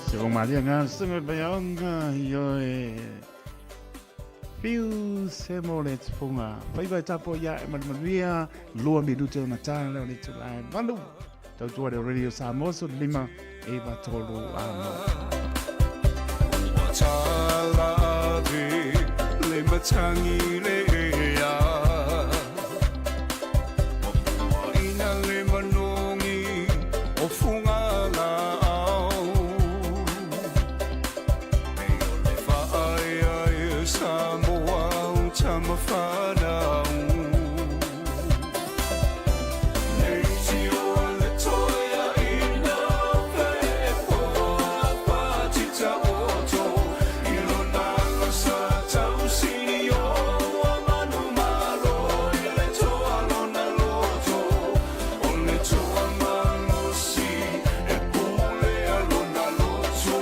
Speaker 3: Se o Maria ngā sunga paiaonga, ioe, Whiu se mo le tupunga. Faiva e tapo ia e manumanuia, lua minute ona tā leo le itula e valu. Tautua reo Radio Samoa, so lima, 9 tolu ano.
Speaker 6: Ua tala ave le matangi le ea. Ua puaina le manogi o fuga laau. Nei o le faaeaea Samoa o tama fanau. Nei tio le toea ina fepoa patita oto i lona losa tausini o ua manu malo i le toa lona loto o le toa malosi e pule a lona loto.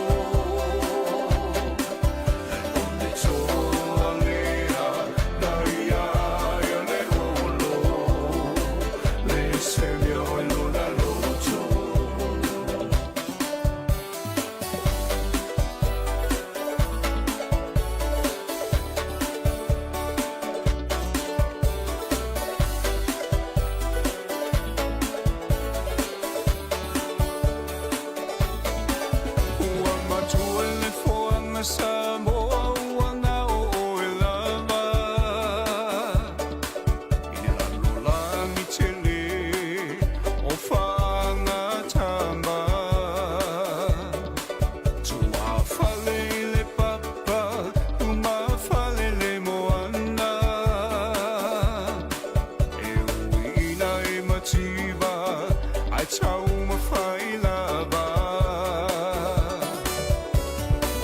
Speaker 6: O le toa lea na ia ia le olo le semia o lona loto. Ua matua le foaga Samoa ua gao oe lava I le lalolagi tele o faagatama Tuafale i le papa umafale le moana E ui ina e mativa ae taumafai lava.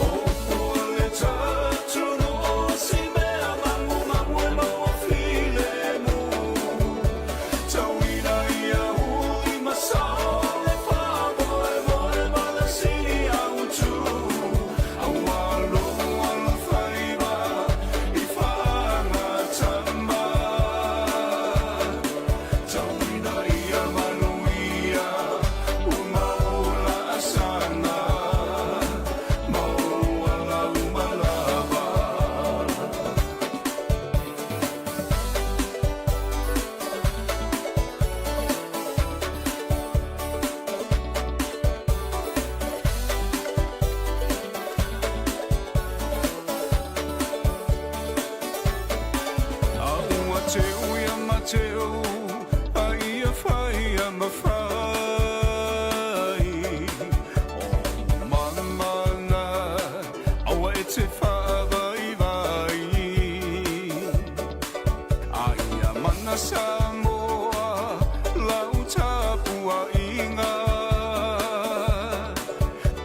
Speaker 6: O pua le tatunu o si mea magumagu e maua filemu. Tauina ia hui ma sao le faamoemoe ma le sini autu. Aua lou alofaiva i faagatama. Tauina ia manuia ua maula asana. Maua lau malava. A ua teu ia Mateo, a ia fai ia mafai. O mamana, aua e te whaavaivai. A ia mana Samoa, lau tapuaiga.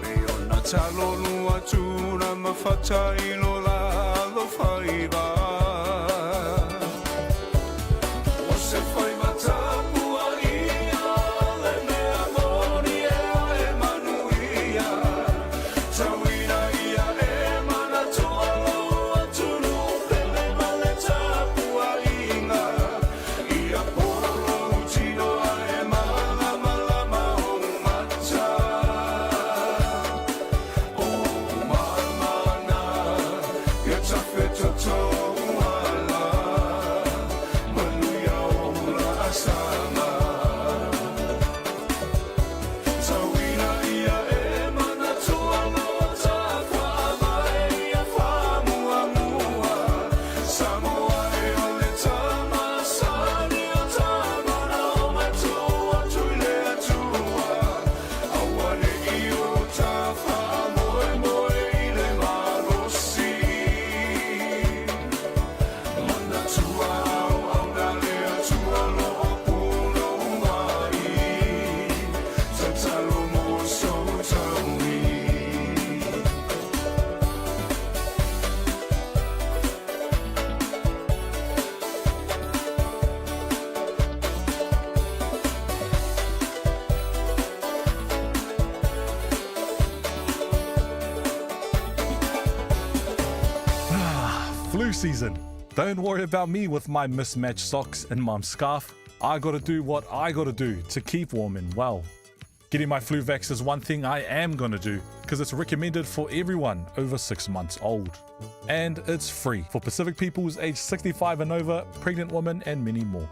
Speaker 6: Me ona talolu atu na mafata i lo la alofaiva. O se faiva tapuaia le mea moni ea e manuia. Tauina ia e manatua lou atunuu pele ma le tapuaiga. Ia polo lou tino ae malamalama ou mata. O mamana ia tafetoto.
Speaker 7: season. Don't worry about me with my mismatched socks and mum's scarf. I gotta do what I gotta do to keep warm and well. Getting my flu vax is one thing I am gonna do because it's recommended for everyone over six months old. And it's free for Pacific peoples aged 65 and over, pregnant women, and many more.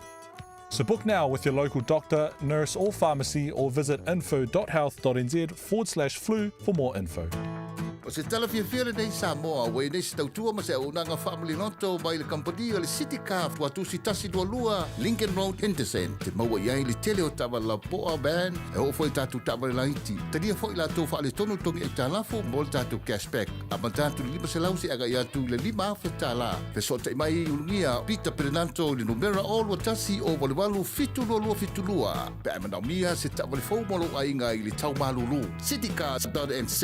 Speaker 7: So book now with your local doctor, nurse, or pharmacy, or visit info.health.nz forward slash flu for more info.
Speaker 8: O se tala fiafia lenei Samoa ua i nei se tautua ma se auaunaga faamaliloto mai le kamupani o le City Car Tuatusi 122 Lincoln Road Henderson te maua i ai le tele o taavale lapoa, van, e oo foi i tatou taavale laiti. Talia foi latou faaletonu togi aitalafu mo le tatou cash back. Amata atu i le 500 seia agai atu i le $5,000. Fesootai mai i Ulugia Peter Perenanto i le numera 021 088 7272 pe a e manaomia se taavale fou mo lou aiga i le tau malulu. Citycars.nz.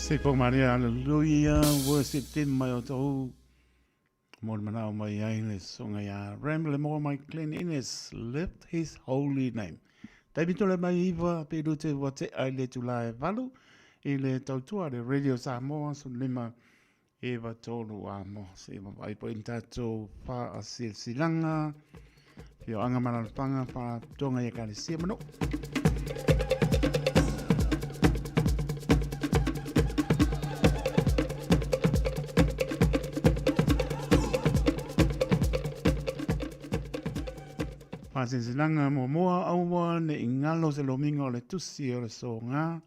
Speaker 3: Sifo Maria, Hallelujah, worship team mai o tōu. Mo le manao mai ai le songa ia Ramble mo mai Glen Innes, lift his holy name. Taimi tole mai iwa, pe rute ua te ai le tula e valu, i le tautua le Radio Samoa, sun lima Eva tolu a mo se ma vai po in tātou wha a silsilanga whio anga malalapanga wha tonga ia kalesia manu. Whaasilsilanga muamua aua ne i ngalo se lomiga o le tusi o le soga.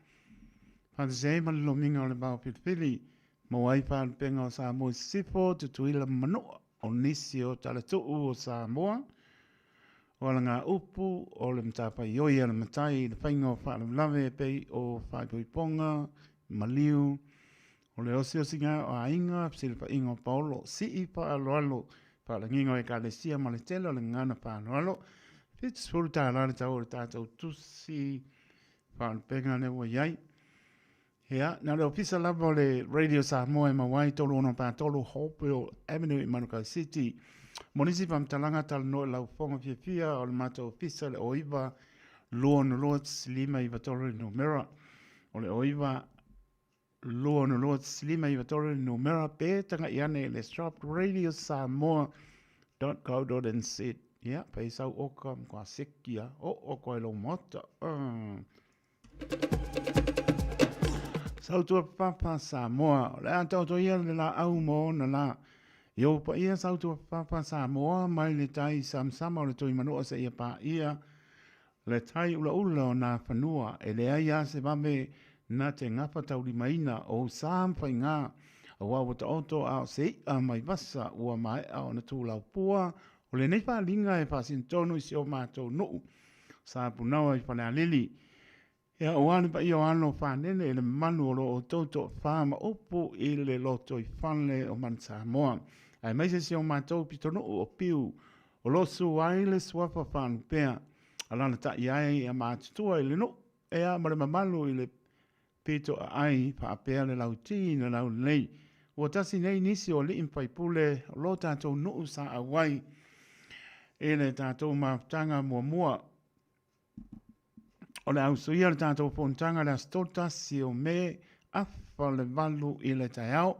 Speaker 3: Whaatasi ai ma le lomiga o le vao pilipili. Maua ai faalupega o Samoa i Sisifo, Tutuila ma Manua, o nisi o talatuu o Samoa, o alagaupu, o le matafaioi a le matai i le faiga o faalavelave e pei o faaipoipoga, maliu, o le osiosiga o aiga, fesilafaiga o paolo, sii faaaloalo, faalagiga o ekalesia ma le tele o le gagana faaaloalo. $70 le tau o le tatou tusi faalupega lea ua i ai. Ia, na o le ofisa lava o le Radio Samoa e maua ai 3643 Hopewell Avenue i Manukau City. Mo nisi faamatalaga talanoa i lau fofoga fiafia o le matou ofisa le 09 262 593 le numera. O le 09 262 593 le numera pe taga'i ane i le shop radiosamoa.co.nz. Ia, pe i sau oka matua seki a, oo koe i lou maota. Uh. Sautua Papa Samoa. O le a taoto ia le laau ma ona lā. I ou paia Sautua Papa Samoa mai le tai samsama o le Tuimanua seia paia le tai ulaula o nā fanua e leai a se vave na te gafataulimaina o ou sa ma faigā aua ua taoto a o se i'a mai vasa ua maea ona tulaupua o lenei faaaliga e faasinotonu i si o matou nuu Sa Punaoa i Falealili. Ia aua le paia o alo fanene i le mamalu o lo outou toafa ma upu i le lotoifale o Manu Samoa, aemaise si o matou pitonuu o Piu, o lo o su ai le suafa faalupea, alalatai ai a matutua i le nuu, ea ma le mamalu i le pito aai faapea le lauti na laulelei. Ua tasi nei nisi o alii ma faipule o lo tatou nuu sa auai i le tatou mafutaga muamua. O le ausuia o le tatou fonotaga le aso 31 o Me afa le valu i le taeao.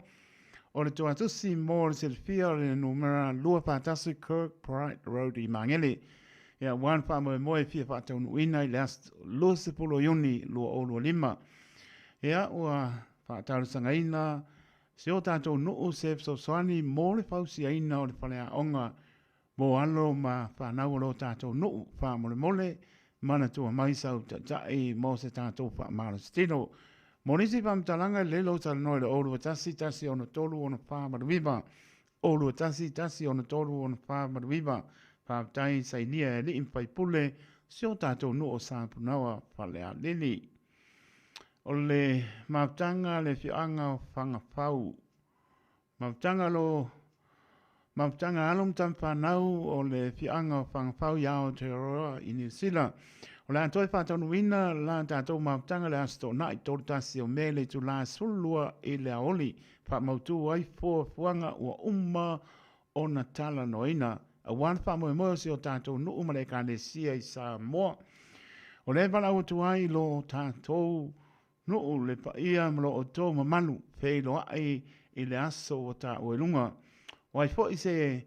Speaker 3: O le tuatusi mo le silafia o le numera 241 Kirkbride Road i Magele. Ia aua le faamoemoe e fia faataunuuina i le aso 20 o Iuni 2025. Ia ua faatalosagaina si o tatou nuu se fesoasoani mo le fausiaina o le faleaoga mo alo ma fanau o lo tatou nuu. Faamolemole, manatua mai sau taitai mo se tatou faamalositino. Mo nisi faamatalaga, e lelei lou talanoa i le 021 163 6489. 021 163 6489. Faafetai sainia e alii ma faipule si o tatou nuu o Sapunaoa Falealili. O le mafutaga a le afioaga o Fagafau. Mafutaga lo Mafutaga alo ma tama fanau o le afioaga o Fagafau i Aotearoa i Niu Sila. O le a toe faataunuuina la tatou mafutaga le Aso Toonai 31 o Me i le itula 12 i le aoauli. Faamautu ai fuafuaga ua uma ona talanoaina aua le faamoemoe o si o tatou nuu ma le Ekalesia i Samoa. O lea e valaau atu ai i lo tatou nuu le paia ma lo outou mamalu feiloai i le aso ua taua i luga. O ai foi se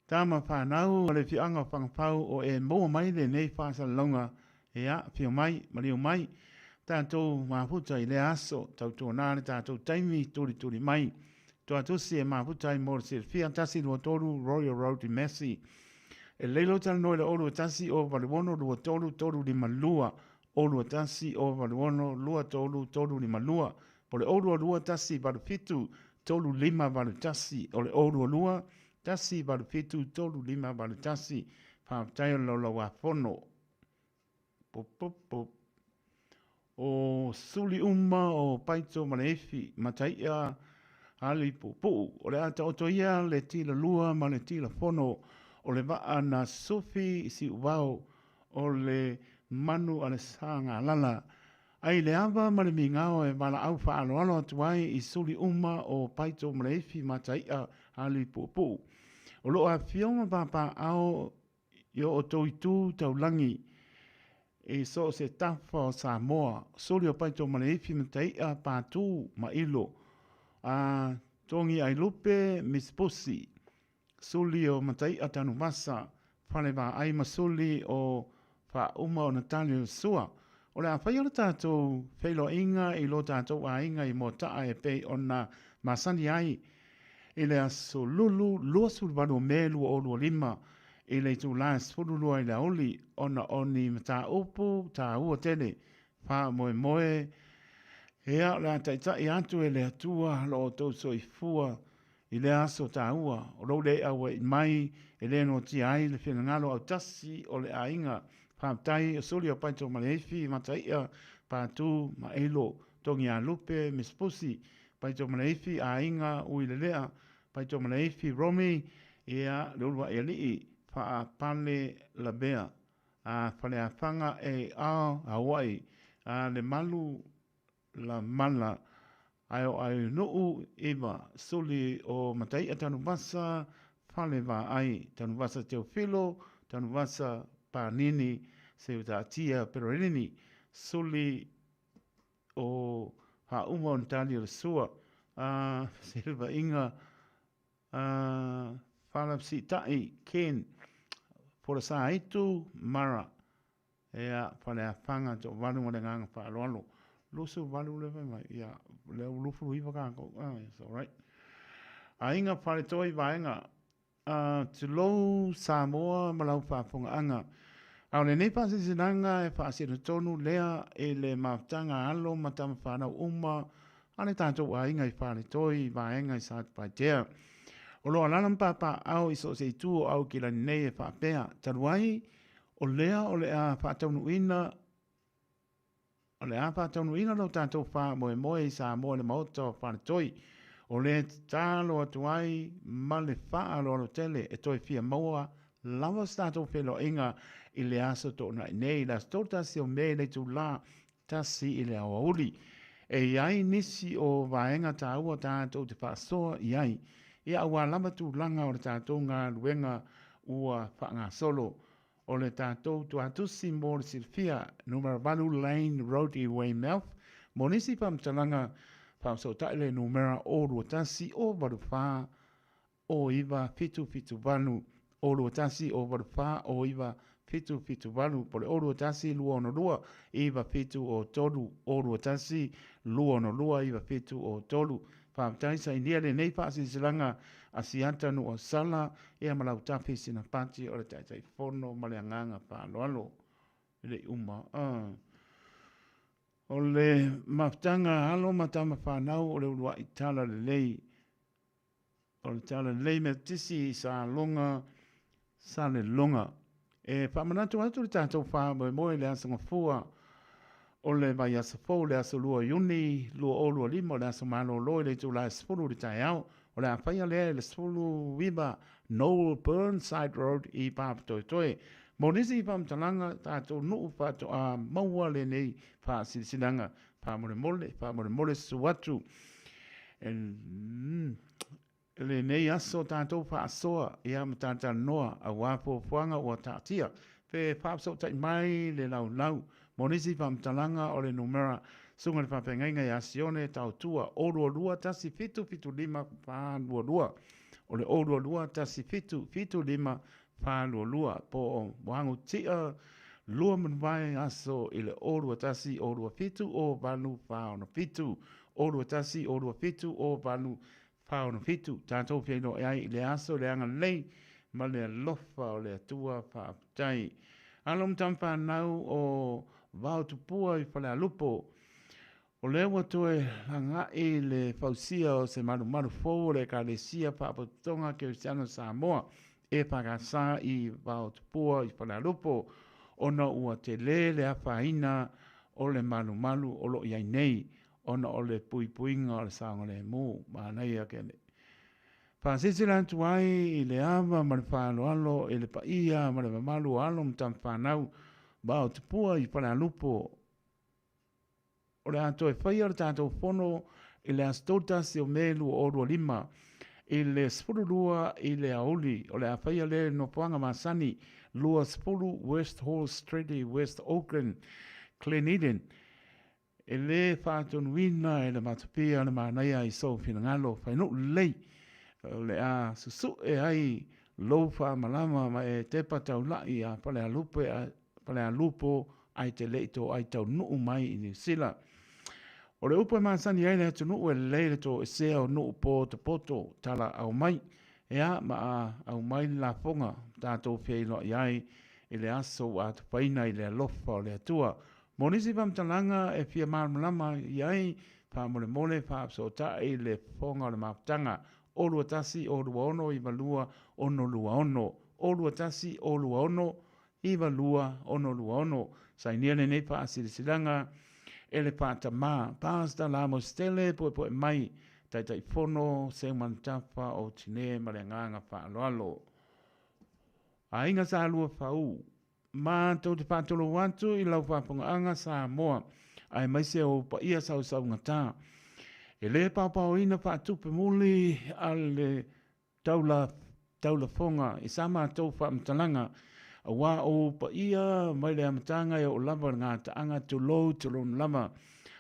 Speaker 3: Tama fanau a le afioaga o Fagafau o e maua mai lenei faasalalauga, ia, afio mai, maliu mai, tatou mafuta i lea aso, tautuana le tatou taimi tulituli mai. Tuatusi e mafuta ai mo le silafia, 123 Royal Road i Massey. E lelei lou talanoa i le 021 086 23 352, 021 086 23 352, po o le 022 187 3581, o le 022 187 3581. Faafetai o le laulauafono. Pup, pup, pup. O suli uma o Paito ma le Ifi, Mataia, Ali Puupuu. O le a taoto ia le tila lua ma le tila fono o le vaa na sufi i Siuvao o le manu a le Sagalala. Ai le ava ma le migao e valaau faaaloalo atu ai i suli uma o Paito ma Leifi ma Tai'a Aliipu'upu'u o lo o afifio ma papaaao i o outou itu taulagi i so o se tafa o Samoa, suli o Paito ma Leifi ma Tai'a, Patu ma Ilo, a Togi Ailupe, Miss Pusi, Suli o Matai'a Tanuvasa, Falevaai ma Suli o Faauma o Natali o le Sua. O le a faia le tatou feiloaiga i lo tatou aiga i Moata'a e pei ona masani ai i le aso Lulu 28 o Me 2025 i le itula e 12 i le aoauli ona o ni mataupu taua tele faamoemoe ea o le a taitai atu e le Atua lo outou soifua I lea aso taua, o lou le aua'i mai e le noatia ai le finagalo autasi o le aiga. Faafetai o Suli o Paito Maleifi, Mataia, Patu, Mailo, Togialupe, Miss Pusi, Paito Maleifi, Aiga, Uilelea, Paito Maleifi, Romy, ia, le Ulua'i Alii, Faapale Lavea, a Faleafaga AR, Hawaii, a le Malu Lamala, ae o Ainu'u iva, Suli o Matai'a Tanuvasa, Falevaai, Tanuvasa Teofilo, Tanuvasa Panini, Seutaatia Perorini, Suli o Haauma o Natali o le Sua, a Silva'iga, a Falafsi'ita'i, Ken, Folasāitu, Mara. Ea, Faleafaga, toavalu ma le agaga faaaloalo. 28 lea fai mai, ia, lea ua 29 kākou. Ah, it's all right. Aiga Faletoi Vaega, uh, tulou Samoa ma lau faafogaaga. A o lenei faasilasilaga e faasino tonu lea i le mafutaga a alo ma tama fanau uma a le tatou aiga i Faletoi Vaega i Satupaitea. O lo o alaala ma papaaao i so o se itu o Aukilani nei e faapea, talu ai, O lea o le a faataunuuina o le a faataunuuina lo tatou faamoemoe i Samoa i le Maota o Faletoi. O lea e tatalo atu ai ma le faaaloalo tele e toe fia maua lava se tatou feiloaiga i le aso Toonai nei, le aso 31 o Me i le itula 1 i le aoauli. E i ai nisi o vaega taua tatou te faasoa i ai, ia aua lava tulaga o le tatou galuega ua faagasolo. O le tatou tuatusi mo le silafia, numera 8 Lane Road i Weymouth. Mo nisi faamatalaga, faafesootai le numera 021 084 09778, 021 084 09778, po o le 021 262 9703, 021 262 9703. Faafetai sainia lenei faasilasilaga a Siata Nuuausala ia ma Lautafi Sinapati o le Taitaifono ma le agaga faaaloalo. E le i uma. O le mafutaga a alo ma tama fanau o le uluai talalelei O le Talalelei Metotisi i Saloga, Saleloga. E faamanatu atu le tatou faamoemoe i le Aso Gafua o le vaiaso fou, le aso 2 o Iuni 2025, o le aso malolo i le itula e 10 i le taeao. O le a faia lea i le 19 Noel Burnside Road i Papatoetoe. Mo nisi faamatalaga, tatou nuu faatoa maua lenei faasilasilaga. Faamolemole, faamolemole susu atu. E, lenei aso tatou faasoa ia ma talatalanoa aua fuafuaga ua taatia. Pe faafesootai mai le laulau mo nisi faamatalaga o le numera Susuga i le Faafeagaiga ia Sione Taotua 022 1775 422. O le 022 1775 422 po o Moagu Tia lua manuvae aso i le 021 027 0847 021 027 0847 tatou feiloai ai i le aso le agalelei ma le alofa o le Atua faafetai. Alo ma tama fanau o Vaotupua i Falealupo. O lea ua toe laga'i le fausia o se malumalu fou o le Ekalesia Faapotopotoga Kerisiano o Samoa, EFKS, i Vaotupua i Falealupo, ona ua tele le afaina o le malumalu o lo o i ai nei ona o le puipuiga o le saogalemu. Manaia kene. Faasilasila atu ai i le ava ma le faaaloalo i le paia ma le mamalu o alo ma tamafanau Vaotupua i Falealupo. O le a toe faia le tatou fono i le aso 31 o Me 2025 i le 12 i le aoauli. O le a faia lea i le nofoaga masani 20 West Hall Street i West Auckland, Glen Eden. E le faatonuina e le matapia le manaia i sou finagalo fainuu lelei o le a susue ai lou faamalama ma e tepa taulai a Falealupe a Falealupo ae te le i toai taunuu mai i Niu Sila. O le upu e masani ai le atunuu e lelei le toesea o nuu potopoto tala aumai ea ma a aumai le lafoga tatou feiloai ai i le aso ua atupaina i le alofa o le Atua. Mo nisi faamatalaga e fia malamalama i ai, faamolemole faafesootai le fofoga o le mafutaga, 0 21 0 26 92 6 0 21 0 26 92 6. Sainia lenei faasilasilaga e le Faatama, Pastor Lamositele Puepue'e Mai, Taitaifono Seumanutafa o Tinē ma le Agaga Faaaloalo. Aiga Sa Lua Fau, Matou te faatulou atu i lau faafogaaga Samoa, aemaise ou paia sausaugata. E le paopaoina faatupe muli a le taula taulafoga i sa matou faamatalaga, aua o ou paia mai le amataga e oo lava i le gataaga tulou tulou lava.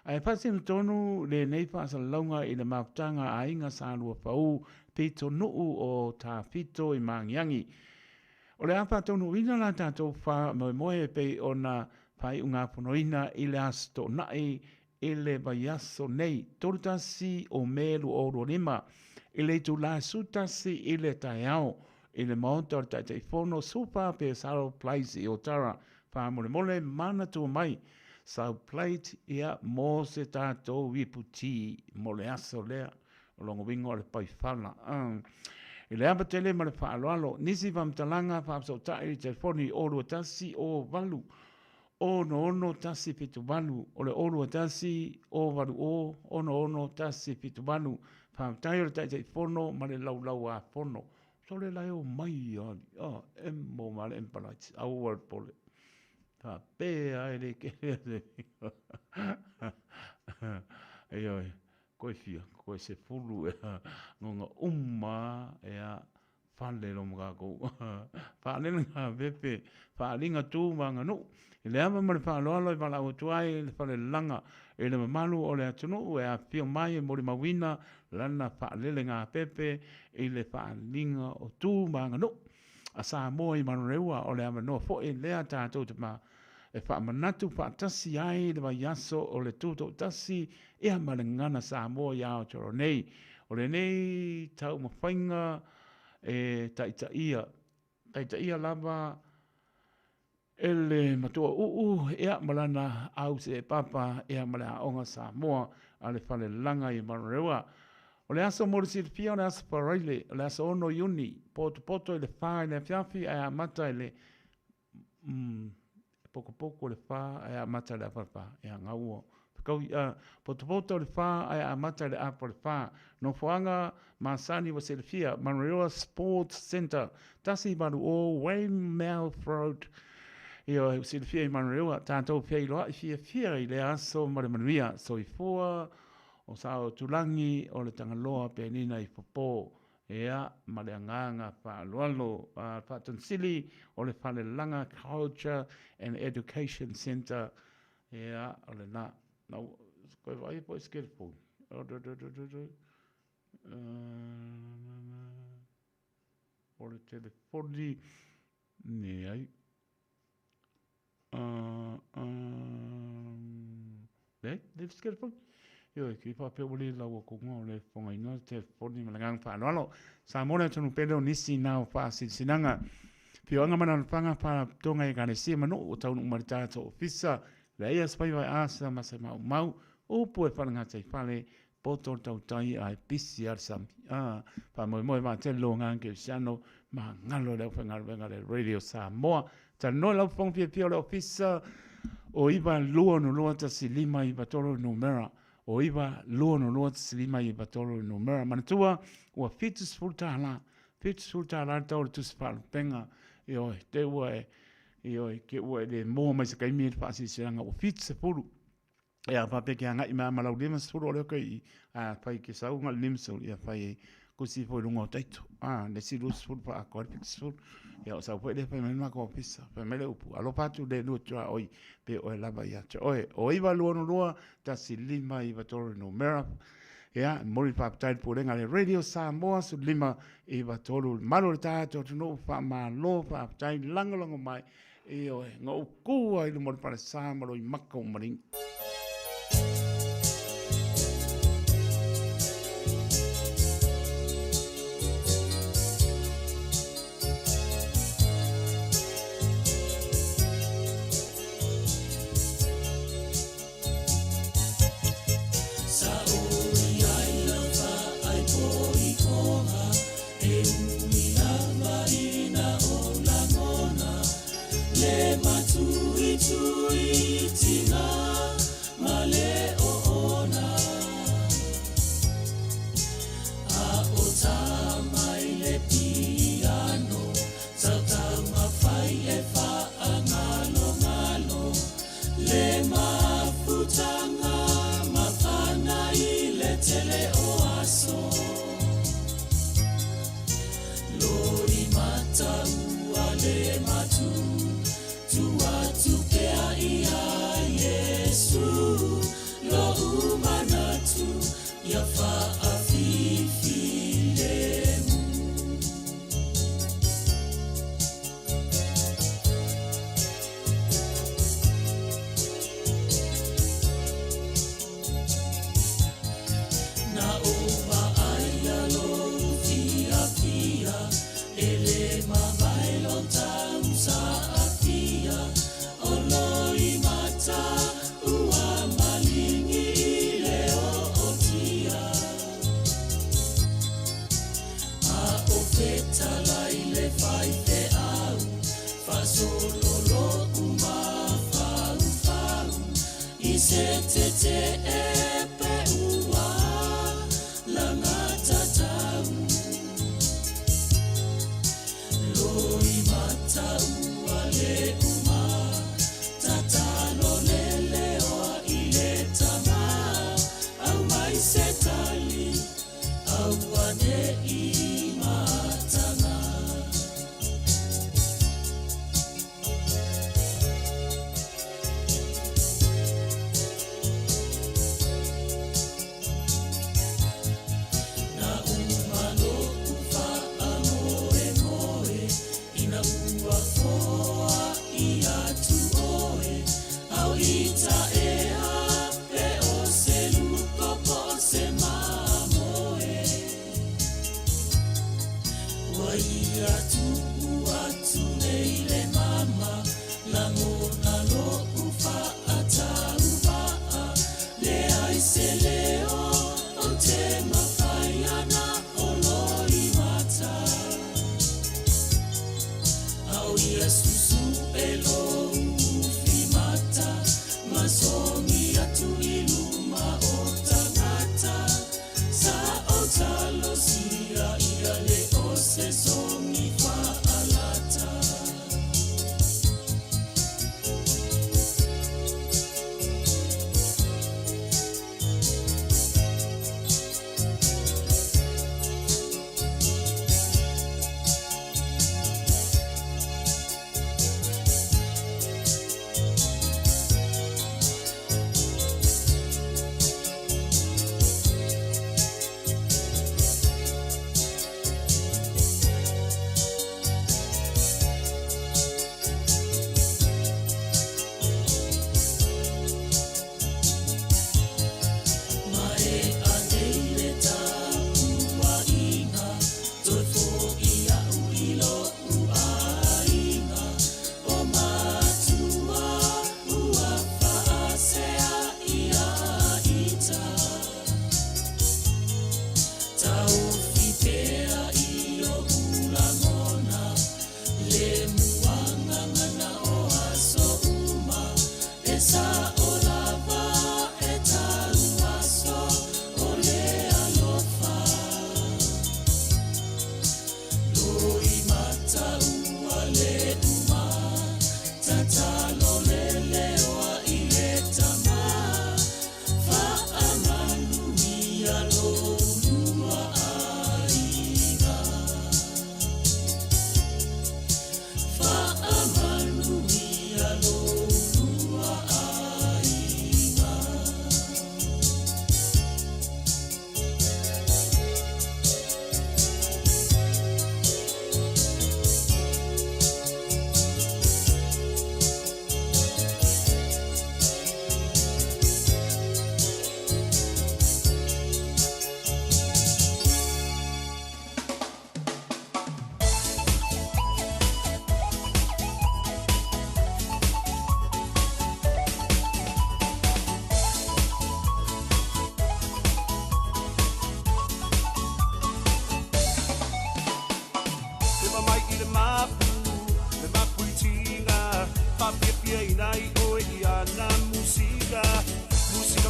Speaker 3: Ae faasino tonu lenei faasalalauga i le mafutaga a Aiga Sa Lua Pau pitonuu o Tafito i Magiagi. O le a faataunuuina la tatou faamoemoe e pei ona faaiugafonoina i le Aso Toonai i le vaiaso nei, 31 o Me 2025, i le itula e 11 i le taeao, i le Maota o le Taitaifono Supa pe Saddle Place i Otara. Faamolemole manatua mai sau plate ia mo se tatou ipu ti mo le aso lea. O lona uiga o le paifala. I le ava tele ma le faaaloalo, nisi faamatalaga faafesootai i le telefoni 0 21 08 66 178, o le 0 21 0 80 66 178. Faafetai o le Taitaifono ma le Laulau-a-Fono. Sole la e omai ali, a, emo ma le empalaiti, aua le pole. Faapea e le kele se Ioe. Koe fia, koe 10 ea, ngonga uma ea fale lo ma kakou. Faalele nga pepe, faalinga tu ma aganuu. I le ava ma le faaaloalo e valaau atu ai le falelelaga i le mamalu o le atunuu e afifio mai e molimauina lana faalele nga pepe i le faaaliga o tu ma aganuu a Samoa i Manureua. O le avanoa foi lea tatou te e faamanatu faatasi ai le vaiaso o le Tutoatasi ia ma le Gagana Samoa i Aotearoa nei. O lenei taumafaiga e taitaia, taitaia lava e le matua uu ia ma lana au seepapa ia ma le Aoga Samoa a le Falelaga i Manurewa. O le aso mo le silafia o le aso Faraile, o le aso 6 Iuni, potopoto i le 4 i le afiafi ae amata i le E potopoto le fa ae amata i le apa o le fa. Ia gaua. Fekaui, a, potopoto le fa ae amata i le apa o le fa. Nofoaga masani ua silafia, Manurewa Sports Centre, 180 Weymouth Road. Ia, ua silafia i Manurewa, tatou feiloai fiafia i lea aso ma le manuia. Soifua o Saotulangi o le Tagaloa Penina i Popo. Ea, ma le agaga faaaloalo, a Faatonisili o le Falelaga Culture and Education Centre, ea, o lena. Na ua, koe vaai po o se telefoni. O, do, do, do, do, do. O le telefoni, leai. Leai, le se telefoni. Ioe, kei faapea ua le lau atu o le fofogaina le telefoni ma le agaga faaaloalo. Samoa le atunuu pele o nisi na o faasilasilaga. Afioaga ma alaalafaga, faalapotopotoga, ekalesia ma nuu o taunuu mai le tatou ofisa. Leai a se faiva e asa ma se maumau, upu e falegataifale, Poto le tautai ae pisi lava le sami. A, faamoemoe vaatele lou agaga kerisiano ma galo i le aufaigaluega a le Radio Samoa. Talanoa i lau fofoga fiafia o le ofisa o 9 2 6 1 5 9 3 le numera. O 9 2 6 1 5 9 3 le numera. Manatua, ua $70, $70 le tau o le tusi faalupega. Ioe, te ua e, ioe, ke ua e le moa mai se taimi le faasilasilaga ua 70. Ia, faapea ke agai mai ma lau 50 o lea koe i, a fai ke sau nga le 50, ia fai e kusi foi lunga o taito. A, le si 20 pa akoa le 70. Ia o sau foi le fai mai ma ko ofisa, fai mai le upu. Alofa atu le lua tua oi, pe oe lava ia te oe. O 9 2 6 1 5 9 3 numera. Ia, momoli le faafetai i le Pulega a le Radio Samoa 15 9 3 malu o le tatou atunuu, faamalo, faafetai, lagolago mai. Ioe, na ou kū ai i luma o le falesa ma Loimaka ua maligi.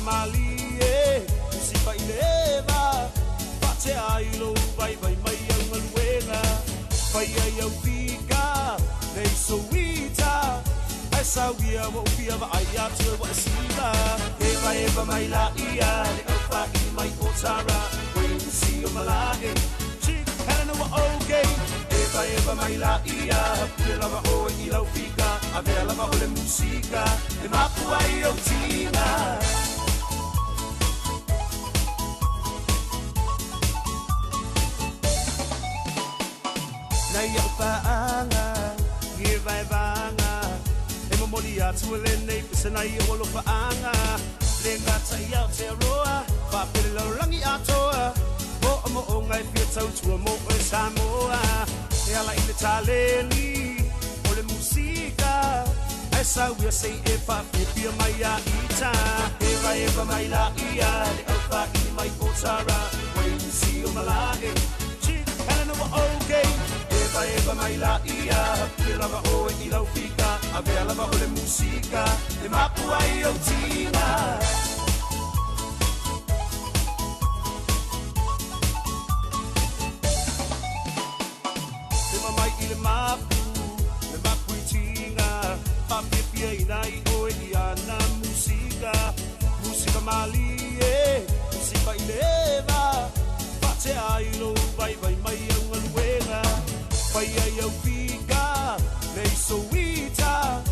Speaker 6: malie, musika i le eva, faatea ai lou vaivai mai au galuega, faia i au fika, nei souita, ae sauia ua ou fia vaai atu e ua e sila. Evaeva mai laia le aufaili mai o Tara, Wayne o Malae, Chief Helena ua okay. Evaeva mai laia, pule lava oe i lau fika, avea lava o le musika, e mapu ai ou tiga. Nai au paaga, ni e vaevaga, e momoli atu e lenei pese nai o alofaaga. Le gata i Aotearoa, faapele lalolagi atoa, moomooga e fia tautua mo oe Samoa. E ala i le taleni o le musika, ae sauia sei e faafiafia mai ia ita. Evaeva mai laia le aufaili mai o Tara, Wayne o Malae, Chief Helena ua okay. Evaeva mai laia, pule lava oe i lau fika, avea lava o le musika, e mapu ai ou tiga. Lima mai i le mapu, le mapu i tiga, faafiafiaina ai oe i ana musika, musika malie, musika i le eva, faatea ai lou vaivai mai au galuega, faia i au fika, nei souita,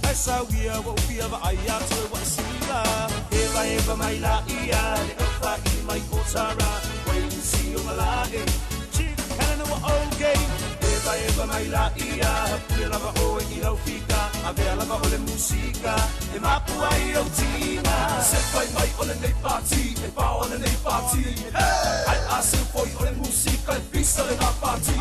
Speaker 6: ae sauia ua ou fia vaai atu e ua e sila. Evaeva mai laia le aufaili mai o Tara, Wayne o Malae, Chief Helena ua okay. Evaeva mai laia, pule lava oe i lau fika, avea lava o le musika, e mapu ai ou tiga. Se fai mai o lenei pati, e pao lenei pati. Ai a se foi o le musika e pisa le na pati.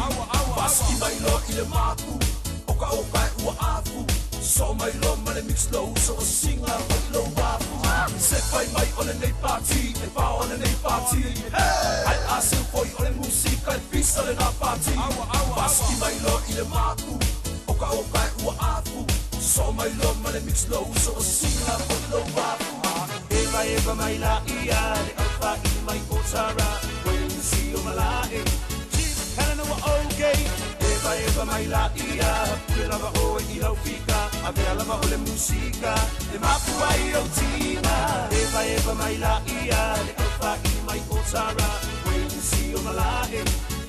Speaker 6: Pasiki mai loa i le mapu, o ka o ka e ua afu. So mai loa ma le mix lo uso o singa fai lo afu. Se fai mai o lenei pati, e pao lenei pati. Ai a se foi o le musika e pisa le na pati. Pasiki mai loa i le mapu, o ka o ka e ua afu. So mai loa ma le mix lo uso o singa fai lo afu. Evaeva mai laia le aufaili mai o Tara, Wayne o Malae, Chief Helena ua okay. Evaeva mai laia, pule lava oe i lau fika, avea lava o le musika, e mapu ai ou tiga. Evaeva mai laia le aufaili mai o Tara, Wayne o Malae,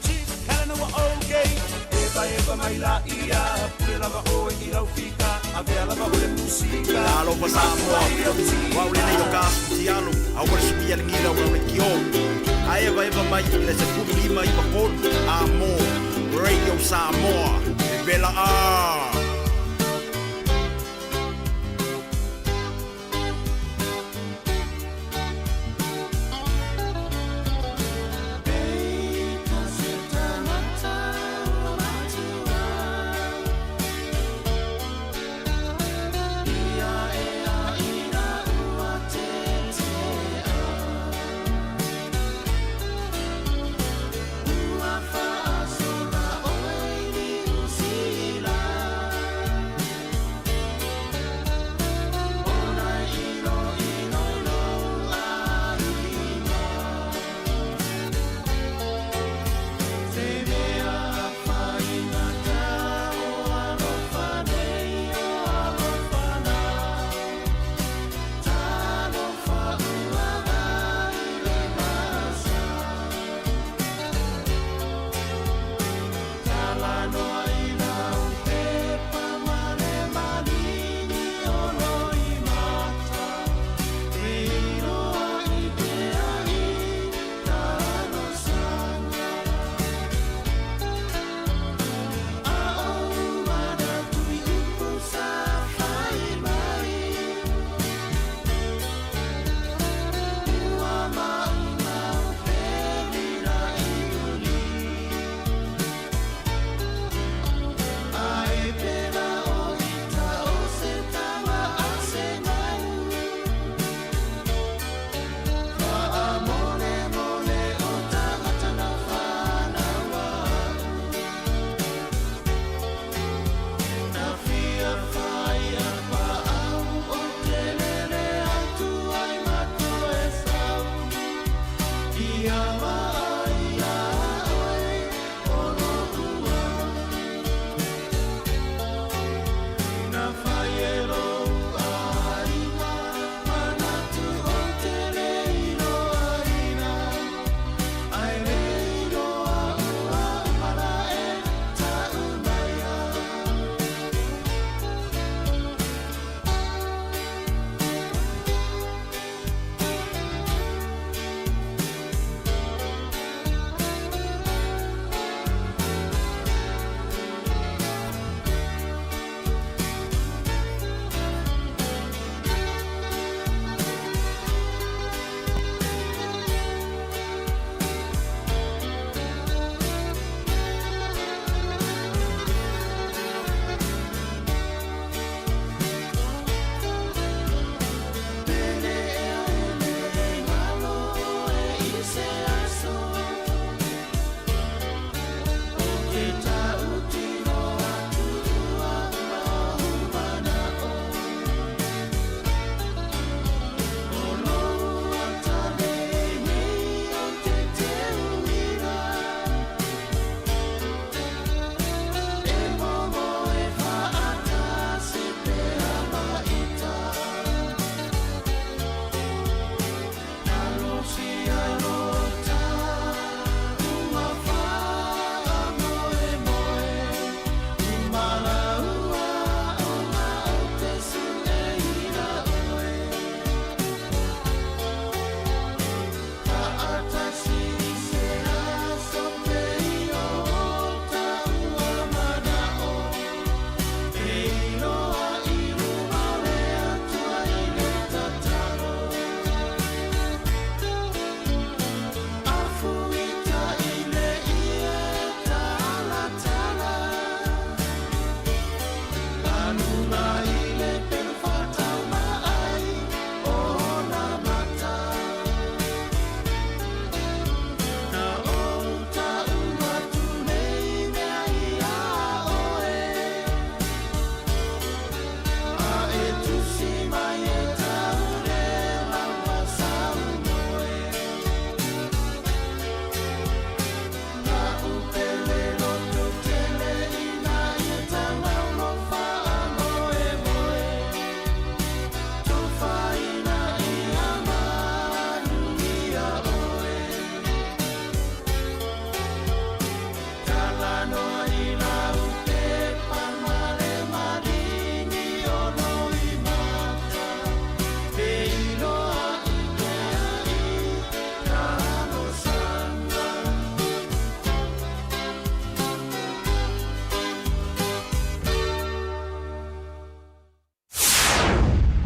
Speaker 6: Chief Helena ua okay. Evaeva mai laia, pule lava oe i lau fika, avea lava o le musika,
Speaker 9: Alofa Samoa, wau lenei o ka asu tialo, a ua le suia le gila ua le kio. A evaeva mai i le 159 3, a mo, Radio Samoa, e vela a.
Speaker 6: Ua faasola oe i Niu Sila.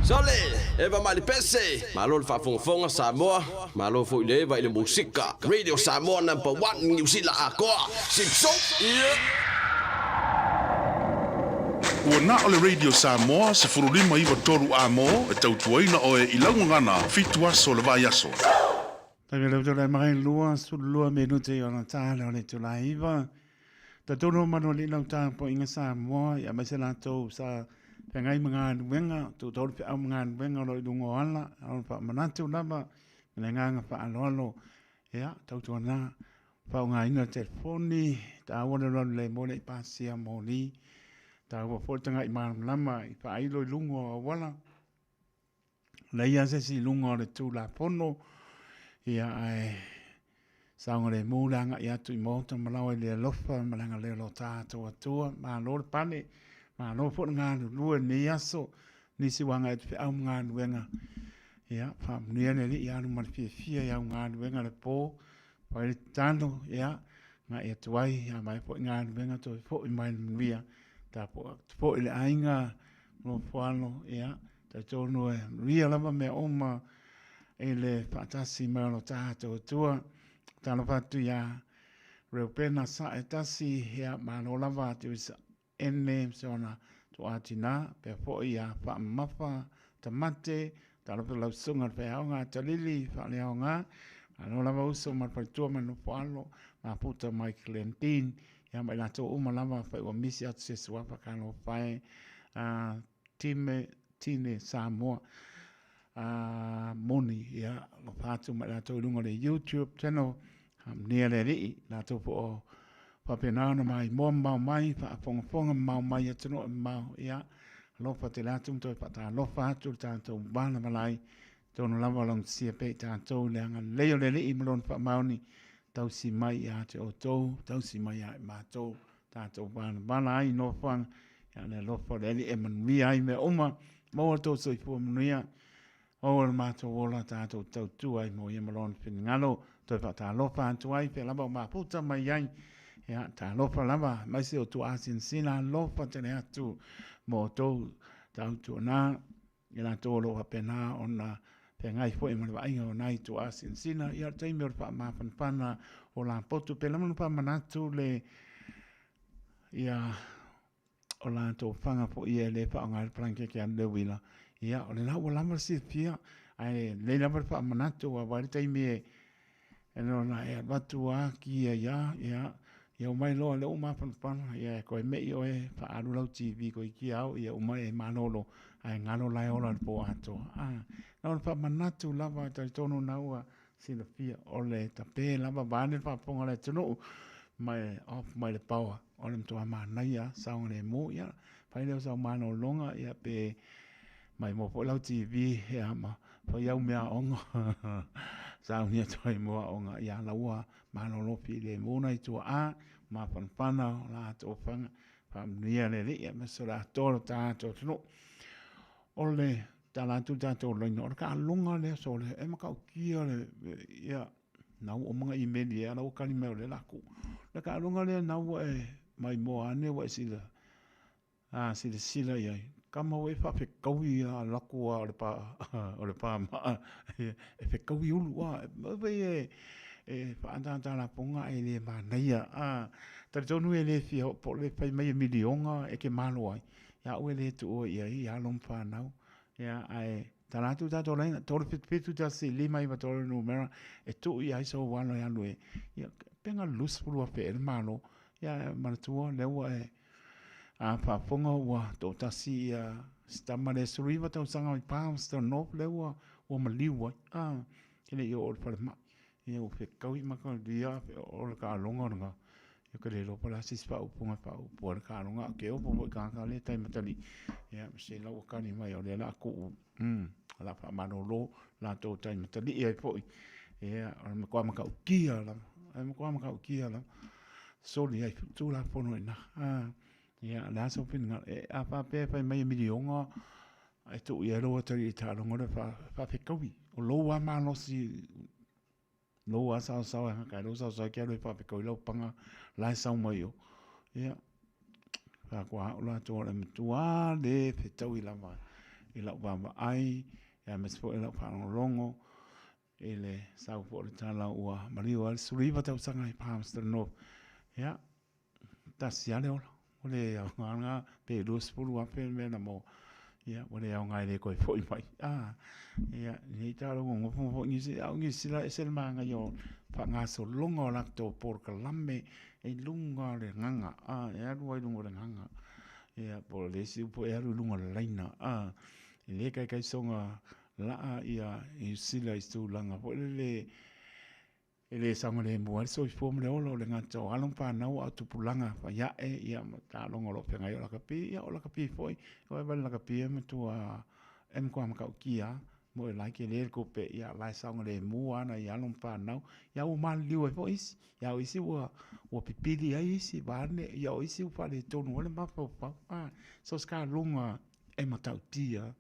Speaker 5: Sole, eva mai le pese. Malo le faafogafoga Samoa, malo foi le eva i le musika. Radio Samoa number one Niu Sila atoa. Sipso, yeah.
Speaker 4: Ua na o le Radio Samoa 1593 amo e tautuaina oe i lau gagana fitu aso o le vaiaso.
Speaker 3: Taimi le tau mai 22 minute i ona tala o le itula e 9. Tatonu o Manualii lau tapuaiga Samoa ia aemaise latou sa feagai ma galuega, tuutau le feau ma galuega o lo o i luga o ala, o le faamanatu lava ma le agaga faaaloalo, ia tautuana faaaogaina le telefoni, taua le alu alu le mo le i pasia moli, taua foi le tagai malamalama i faailo i luga o auala, Leai lava se isi i luga o le Tulafono, ia ae saogalemu le agai atu i maota ma laoa i le alofa ma le agalelei o lo tatou Atua. Malo le pale, malo foi le galulue i lenei aso, nisi ua agai atu i feau ma galuega. Ia, faamanuia le Alii, alu ma le fiafia i au galuega i le po, fai le tatalo, ia, agai atu ai, a maea foi galuega toe foi mai le manuia, tapuai atu foi le aiga, Nofoalo, ia, talitonu e manuia lava mea uma i le faatasi mai o lo tatou Atua. Talofa atu iā Reupena Saetasi, ia, malo lava Teresa Ene ma si ona toatina, pea foi ia Faamamafa Tamate, talofa lau susuga le Faiaoga Atalili Faaleaoga, malo lava uso ma le faletua ma le nofoalo, mafuta mai Glendene, Ia ma i latou uma lava fai ua misi atu se suafa talofa e a Time Tine Samoa a moni ia alofa atu ma i latou i luga o le YouTube channel faamanuia le Alii latou po o faapena ona maimoa mamao mai faafogafoga mamao mai atunuu e mamao ia alofa tele atu ma toe faatalofa atu le tatou valavala ai tonu lava o laugatasia pea i tatou i le agalelei o le Alii ma lona faamaoni Tausi mai ia te outou, tausi mai ia i matou, tatou valavala ai i nofoaga, ia le alofa o le Alii e manuia ai mea uma, maua lo outou soifua manuia, maua lo matou ola tatou tautua ai mo ia ma lona finagalo, toe faatalofa atu ai pea lava o mafuta mai ai, ia talofa lava aemaise o tuaasinasina alofa tele atu mo outou tautuana. I latou o lo o faapena ona feagai foi ma le vaaiga o nai tuaa sinasina, ia o le taimi o le faamafanafana o lapotu, pe lava ona faamanatu le, ia, o latou faga foi ia e le faaaoga ai le palangekeke alu le uila, ia, o lena ua lava le silafia, ae lelei lava le faamanatu, aua e i ai le taimi e, E lona e avatu a ki ai a, ia, ia umai loa lea ua mafanafana, ia e koe me'i oe faaalu lau TV koe ki ao, ia umai e malolo, ae galo la e ola le po atoa. A, na ona faamanatu lava, talitonu na ua silafia, o le tape lava vaeane le faafofoga a le atunuu, mai off mai le power, o le matua manaia saogalemu, ia, fai lea o sau malologa, ia pe maimoa foi lau TV, ia ma Fai au mea aoga, sauni atu ai mo aoga, ia la ua malolo filemu nai tuaa, mafanafana o latou faga, faamanuia le Alii aemaise o le atoa o lo tatou atunuu. O le tala atu le tatou laina, o le taaloga lea sole, e matautia le, ia, na ua uma ona imeli ea, la ua tali mai o lea o le a tuu. Le taaloga lea na ua e maimoa ane ua e sila, A silasila i ai, tama ua e faafetaui a alu atu a o le pa o le pamaa e fetaui ulu a pei e e faaataata lapoga ae le manaia a. Talitonu e le fia po o le fai mai e miliona e te malo ai, ia au e le tuua i ai i alo ma fanau. Ia ae tala atu tatou laina 377 1 5 3 numera e tuu i ai sou alo e alu e ia pe na 20,000 ea le Malo. Ia manatua lea ua e A faafofoga ua toatasi ia si tama lea 19 tausaga mai Palmerston North lea ua ua maliu ai a e le i oo i le falemai. Ia ua fetaui ma ka lia o le taaloga lena. Ia ou te le iloa po o le a se isi faaupuga e faaupu ai le taaloga a o ke opo foi i tagata lea e tai matalii. Ia ma se la ua tali mai o lea o le a tuu o le a faamalolo latou tai matalii ai foi. Ia o le matua matautia lava, o le matua matautia lava. Soli ai Tulafono i ina. Ia, o le a sou finagalo? E, a faapea e fai mai e miliona e tuu i ai lou atalii i taaloga lea, faafetaui. O lou lava malosi, lou lava saosaoa e gata ai lou saosaoa e te alu e faafetaui lau paga la e sau mai i o. Ia, faatoa au latou o le matua le fetaui lava. i lau vaavaai, aemaise foi o lau faalogologo i le sau foi o le tala ua maliu ai le 19 tausaga i Palmerston North. Ia, tasi lava le ola, ua le aoga lena, pe 20,000 le mea na maua. Ia, ua le aoga e le toe foi mai. Ah, ia, nei taalogogofo foi nisi, a o nisi la ese le manaia o faagasologa o latou polokalame i luga o le gaga, ah, e alu ai i luga o le gaga. Ia, po o le isi upu e alu i luga o le laina, ah, e le taitai soona laa ia Niu Sila i se tulaga foi lele e le saogalemu ai le soifua ma le ola, o le gata o alo ma fanau a o tupulaga faiae, ia ma taaloga o lo o feagai ai o lakapi, ia o lakapi foi, e vaai le lakapi e matua e matua matautia lava, mo e la e tele le tupe, ia la e saogalemu lava nai alo ma fanau, ia ua maliliu ai foi isi, ia o isi ua ua pipili ai isi vaeane, ia o isi ua faaletonu ai le mafaufau, so o se taaloga e matautia,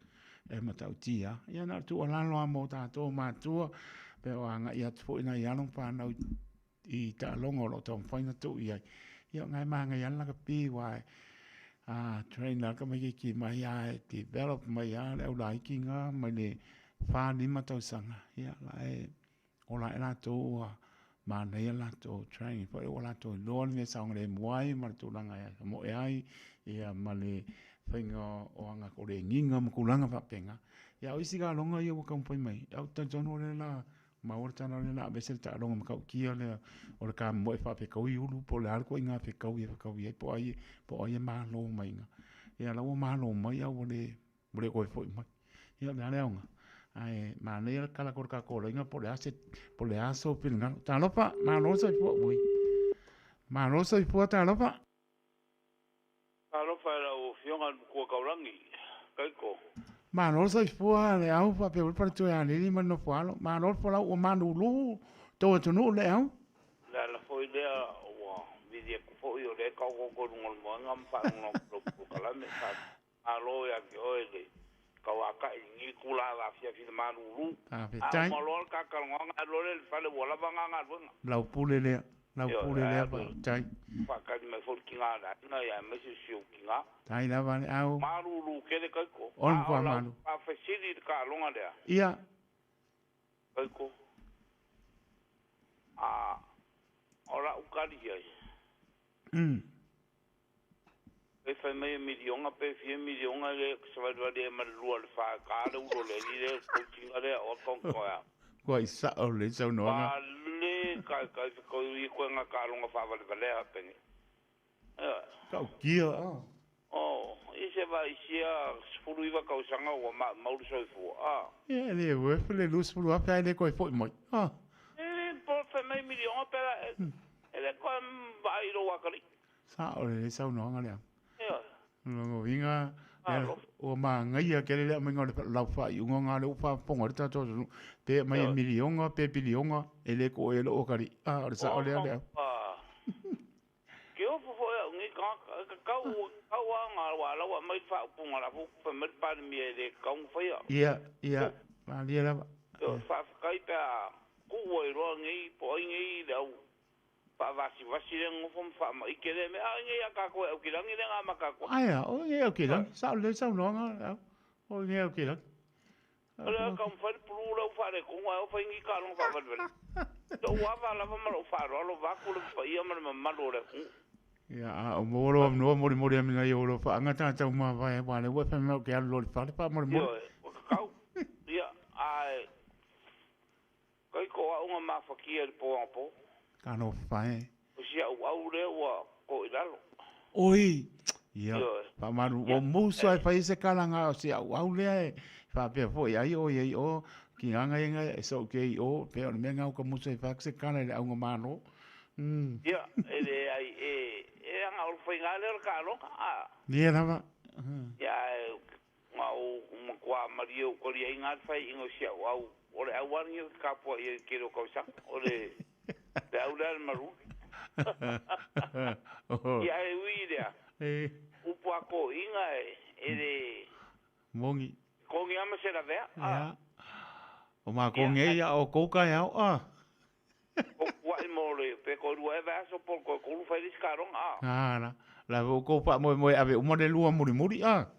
Speaker 3: e matautia. Ia na o le tuualalo lava mo tatou matua, pe o agai atu foi nai alo ma fanau i taaloga o lo o taumafai ona tuu i ai. Ia o lena e manaia lava le lakapi aua e a train lava le tamaitiiti mai lava e develop mai lava le aulaiti lena mai le 4, 5 tausaga, ia o la e Ola ae latou ua manaia le latou training foi ua latou iloa le mea e saogalemu ai ma le tulaga e moe ai ia ma le faiga o aga koleniga ma tulaga faapena. Ia o isi taaloga ia ua taumafai mai, ou te talitonu o lea la maua le tala lea o le a aveese le taaloga matautia lea o le kamoe faafetaui ulu po o le a le ituaiga fetaui e fetaui ai po o ai e malo mai i ina. Ia o la ua malo mai a ua le Ua le toe foi mai. Ia o le a le aoga? Ae manaia le kala atu o le tatou laina po o le a se, po o le a sou finagalo. Talofa, malo le soifua. Ui. Malo le soifua, talofa.
Speaker 10: Talofa i lau Afioga i le Matua Taulagi, Kaiko.
Speaker 3: Malo le soifua Leau faapea foi le faletua ia Lili ma le Nofoalo. Malo le folau ua malulu tou atunuu Leau.
Speaker 10: O le ala foi lea ua vili atu foi o lea e taoto i luga o le moega ma faalogologo i lau polokalame. Malo ia te oe le tauatai i lenei itula afiafi i le malulu. A uma loa le ta talanoaga alu loa lea i le fale ua lava na galuega.
Speaker 3: Lau pule lea, lau pule lea faafetai.
Speaker 10: Faatali mai foi le tina a le aiga ia aemaise o si ou tina.
Speaker 3: Tai lava le au.
Speaker 10: Malulu tele Kaiko. A o lau faafesili i le taaloga lea.
Speaker 3: Ia.
Speaker 10: Kaiko. A o lau tali i ai. Pe fai mai e miliona pe fia miliona e le savalivali ai ma le lua le fa e ta le ulo le alii lea coaching a lea o tonto ea.
Speaker 3: Kuai sao lelei saunoaga.
Speaker 10: Ua le taitai fetaui i koe nga taaloga faavalevalea pene. Ioe.
Speaker 3: Tautia a.
Speaker 10: Oh, i se vaisia 19 tausaga ua maumau le soifua a.
Speaker 3: Ia e le worth le 20,000 ae le toe foi mai a.
Speaker 10: E le po fai mai miliona pe la e le toe vaai i lou atalii.
Speaker 3: Sao lelei saunoaga lea.
Speaker 10: Ioe.
Speaker 3: Lona uiga, ua manaia tele le aumaiga o le lau faaiuga lena lea ua faafofoga ai le tatou atunuu, pe aumai e miliona pe piliona, e le to'e ai lou atalii. A o le sao lea Leau.
Speaker 10: Ke ofo foi au nei tagata, e tatau, e tatau lava ona aua la ua aumai le faaupuga la foi fai mai le Palemia e le tatau ona faia.
Speaker 3: Ia, ia, malie lava.
Speaker 10: Ioe, faafetai pe a tuu ai loa nei po o ai nei le au faavasivasi lea nofo ma faamaite lea mea, a o nei a tatou e Aukilagi lea na amata atu ai.
Speaker 3: Ae a, o nei Aukilagi, sao lelei saunoaga Leau, o nei Aukilagi.
Speaker 10: O lea e taumafai le pulu lea ua faaletonu ae o fai ni taaloga faavalevale. Lou ava lava ma lou faaaloalo vaeatu le paia ma le mamalu o le atunuu.
Speaker 3: Ia, a o maua lou avanoa molimoli ame nai ou alofaaga tatou mavae aua o lea ua e fai mai ou te alu loa i le fale faamolemole.
Speaker 10: Ioe, ua tatau. Ia, ae Kaiko au na mafatia i le po anapo.
Speaker 3: Talofa e.
Speaker 10: O si auau lea ua to i lalo.
Speaker 3: Oi! Ia, faamalu, ua musu lava e fai ai se kalaga o si auau lea e faapea foi ai oi ai o kigaga ia na e sou ke i o, pea o le mea na o ka musu ai fai se kala i le auga malo.
Speaker 10: Ia, e leai, e, e ana o le faiga lea o le taaloga, a.
Speaker 3: Ia lava.
Speaker 10: Ia, ae Na ou matua malie ou taliaiga le faiaiga o si au au, o le au lava lenei ou te tapuai ai i le tele o tausaga, o le le au lea a le Maluli. Ia ae ui i lea, upu a toeaiina e le
Speaker 3: Moni.
Speaker 10: Togi lava ma se lavea.
Speaker 3: Ia. O matou nei a o tou taeao a.
Speaker 10: Tou tuuai mo le pe toe lua ea vaiaso po o le toe tolu fai le isi taaloga a.
Speaker 3: A la, la foi tou faamoemoe e ave uma le lua mulimuli a.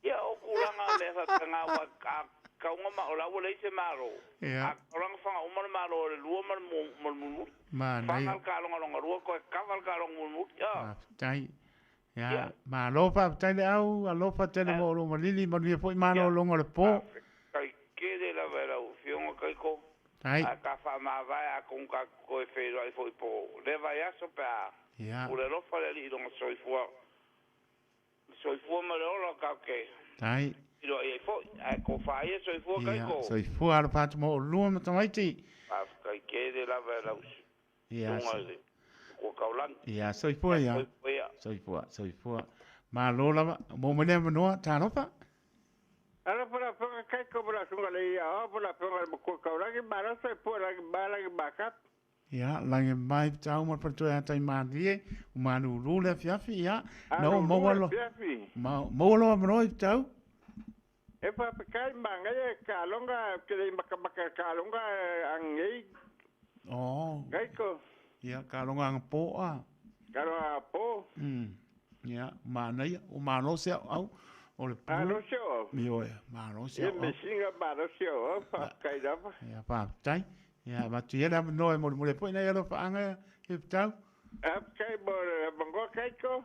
Speaker 10: Ia o tulaga mea mea faapena aua a kauga ma o la ua leai se Malo.
Speaker 3: Ia.
Speaker 10: A taulaga faga uma le Malo o le lua ma le ma le mulimuli.
Speaker 3: Manaia.
Speaker 10: Faga le taaloga lona lua toe kava le taaloga mulimuli. Ioe.
Speaker 3: Faafetai. Ia,
Speaker 10: Ia.
Speaker 3: malo faafetai Leau, alofa tele mo lou malili, manuia foi malologa o le po.
Speaker 10: Faafetai tele lava i lau Afioga Kaiko.
Speaker 3: Tai.
Speaker 10: Ae ka faamavae atonu tatou toe feiloai foi po o lea vaiaso pe a
Speaker 3: Ia.
Speaker 10: pule alofa le Alii i lona soifua, le soifua ma le ola tatou te
Speaker 3: Tai.
Speaker 10: feiloai ai foi. Ae tofa ia soifua
Speaker 3: Ia,
Speaker 10: Kaiko.
Speaker 3: soifua alofa atu mo oulua ma tamaiti.
Speaker 10: Faafetai tele lava i lau
Speaker 3: Ia,
Speaker 10: Susuga i le Matua Taulagi.
Speaker 3: Ia, soifua ia.
Speaker 10: Soifua ia.
Speaker 3: Soifua, soifua. Malo lava, mo mai le avanoa, talofa.
Speaker 11: Alofa la afioga Kaiko ma la susuga le ia o ma la afioga le Matua Taulagi, malo soifua lagi ma lagi makap.
Speaker 3: Ia, lagi mai tau ma le faletoa ia Taimalie, ua malulu le afiafi, ia, na ua
Speaker 11: Malulu
Speaker 3: maua
Speaker 11: le
Speaker 3: lo,
Speaker 11: afiafi.
Speaker 3: ma, maua lou avanoa i tau.
Speaker 11: E faafetai magaia e kaloga ou te le i makamaka i le kaloga agei.
Speaker 3: Oh.
Speaker 11: Kaiko.
Speaker 3: Ia, kaloga agapo a.
Speaker 11: Kaloga agapo.
Speaker 3: Ia, manaia, ua malosi au au, o le pule.
Speaker 11: Malosi au au.
Speaker 3: Ioe, malosi au
Speaker 11: Ia
Speaker 3: au.
Speaker 11: mesiga malosi au au, faafetai lava.
Speaker 3: Ia, faafetai. Ia, avatu ia le avanoa e molimoli ai foi nai alofaaga e tau.
Speaker 11: Faafetai mo le avanoa Kaiko.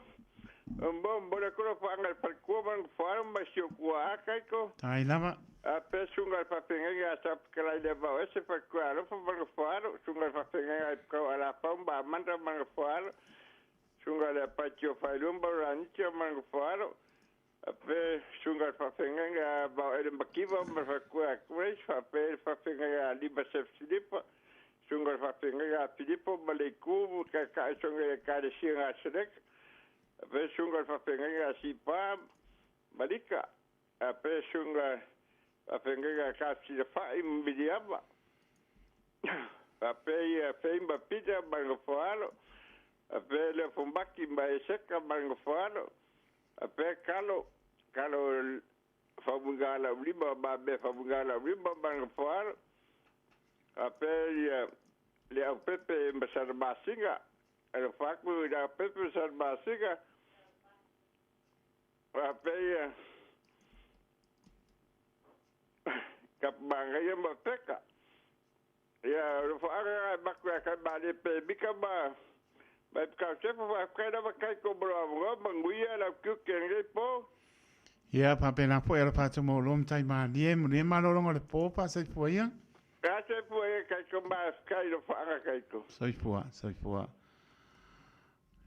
Speaker 11: Mo mo le kula faaga le falekua ma le foalo ma si o kuaā Kaiko.
Speaker 3: Tai lava.
Speaker 11: A pe suga le faafeagaiga a Sapekalai le vao ese falekua alofa ma le foalo, suga le faafeagaiga a Ipukau Alafau ma Amanda ma le foalo, suga le Apaiti o Failua ma Uraniti ma le foalo, a pe suga le faafeagaiga a Vaoele Makiva ma le falekua a Grace, faapea le faafeagaiga a Lima Sef Silipa, suga le faafeagaiga a Filipo ma Leiku, taitai suga i le Ekalesia Gaseleka, a pe suga le faafeagaiga a Sipa Malika, a pe suga faafeagaiga a Kapsilafai ma Miliama, faapea ia Fei ma Pita ma le Nofoalo, faapea le Fomaki ma Eseka ma le Nofoalo, faapea Kalo, Kalo Faumuigalaulima ma mea Faumuigalaulima ma le Nofoalo, faapea ia le Aupepe ma sana masina, alofa atu i le Aupepe ma sana masina, faapea ia Kapamagaia ma Peka. Ia, o le foaga e maku ia kai malie pe mika ma ma ipukau sefa faafetai lava kai ko mo lo avanoa manuia lau tiute i lenei po.
Speaker 3: Ia, faapena foi alofa atu mo oulua ma Taimalie, manuia malologa o le po, faasoifua ia.
Speaker 11: Ka soifua ia kai ko faafetai i lo foaga kai ko.
Speaker 3: Soifua, soifua.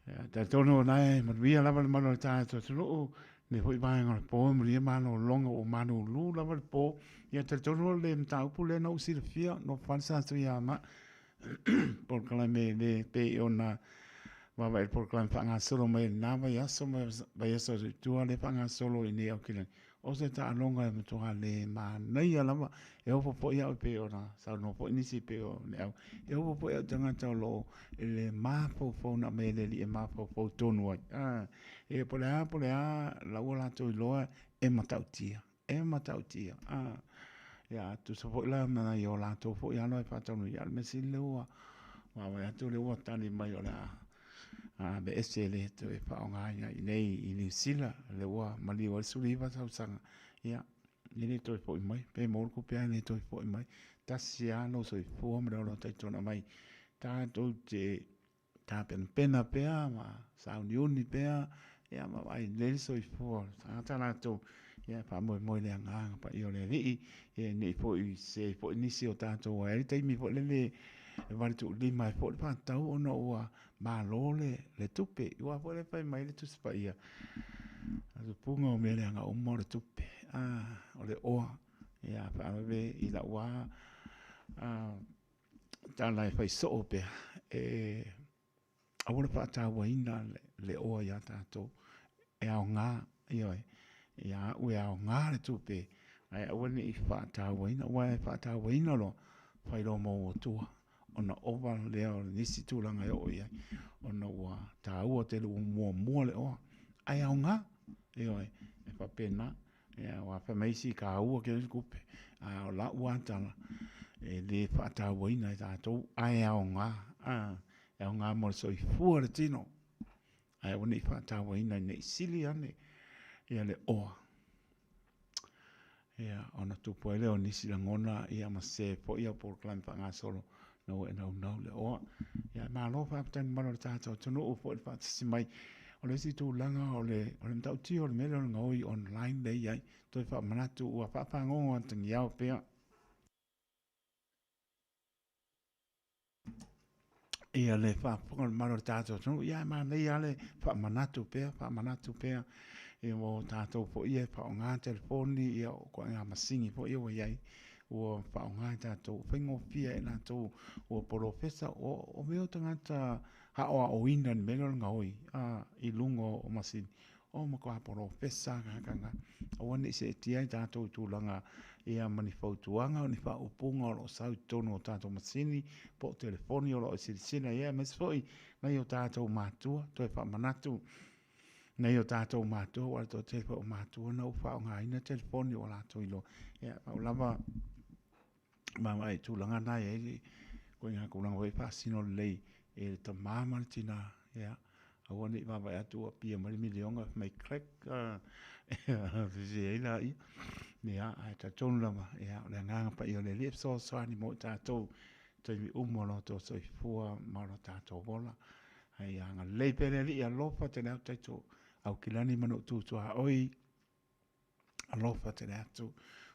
Speaker 3: Ia, talitonu o na e manuia lava le malu o le tatou atunuu, lenei foi vaega o le po, e manuia malologa ua malulu lava le po. Ia, talitonu o le mataupu lea na ou silafia, no fale sa tuiama, polokalame le pei ona vaavaai i le polokalame faagasolo mai i lena vaiaso ma vaiaso atu i tua lea faagasolo i nei Aukilani. O se taaloga e matua le manaia lava, e ofo foi au e pei ona saunoa foi nisi e pei o le au, e ofo foi au tagata o lo o i le mafaufau na aumai e le Alii e mafaufau tonu ai. A, e po o le a po o le a la ua latou iloa e matautia, e matautia. A, ia, tusa foi la ma nai o latou foi alo e faataunuu, ia o le mea sili lea ua vaavaai atu lea ua tali mai o le a aveese e le toe faaaogaina i inei i Niu Sila, lea ua maliu ai le 19 tausaga, ia, e le toe foi mai, pe maua le tupe lava e le toe foi mai. Tasi lava lou soifua ma le ola o taitona mai, tatou te tapenapena pea ma sauniuni pea, ia ma vaai lelei le soifua o le tagata latou, ia e faamoemoe i le agaga paia o le Alii, ia ne i foi se foi nisi o tatou ai le taimi foi lele e valetuulima ai foi le faatau ona ua malo le, le tupe. Aua foi le fai mai le Tusi Paia, o le tupuga o mea leaga uma o le tupe, a, o le oa. Ia, faavave i lau lava tala e fai soo pea, e aua le faatauaina le oa ia tatou, e aoga, ioe, ia au e aoga le tupe, ae aua ne i faatauaina, aua e faatauaina loa, fai loa ma ou atua, ona ova lea o nisi tulaga e oo i ai, ona ua taua tele ua muamua le oa, ae aoga, ioe, e faapena. Ia, aua fai mai isi taua tele le tupe, a o lau lava tala, e le faatauaina e tatou, ae aoga, a, e aoga mo le soifua o le tino, ae aua ne i faatauaina ne i sili ane ia le oa. Ia, ona tupu ai lea o nisi lagona, ia ma sē foi au polokalame faagasolo ina ua e naunau le oa. Ia, ae malo faafetai i le mamalu o le tatou atunuu foi le faatasi mai. O le isi tulaga o le, o le matautia o le mea lea o le gaoi online lea e i ai, toe faamanatu ua faafagogo atagiao pea. Ia le faafofoga o le mamalu o le tatou atunuu, ia e manaia lava le faamanatu pea, faamanatu pea ia mo tatou foi ia e faaaoga telefoni, ia o ituaiga masini foi ia ua i ai, ua faaaoga e tatou, ua faigofie ai i latou ua polofesa, o mea o tagata aoaoina i le mea lea o le gaoi i luga o masini, O matua polofesa tagata na. Aua ne i seetia ai tatou i tulaga ia ma ni fautuaga o ni faaupuga o lo o sau i totonu o tatou masini po o telefoni o lo o e silasila i ai, aemaise foi nai o tatou matua, toe faamanatu nai o tatou matua, aua o le toatele foi o matua na ua faaaogaina telefoni ua latou iloa. Ia, pau lava vaavaai i tulaga na e i ai le ituaiga tulaga foi e faasino lelei e le tama ma le tina, ia, aua ne i vaavaai atu ua apia mai le miliona fai mai click sese ai laia. Ia, ae talitonu lava, ia, o le agaga paia o le Alii e fesoasoani mo i tatou i taimi uma o lo outou soifua ma lo tatou ola. Ae ia agalelei pea le Alii, alofa tele atu tatou Aukilani ma Nuu Tu Tuaoi. Alofa tele atu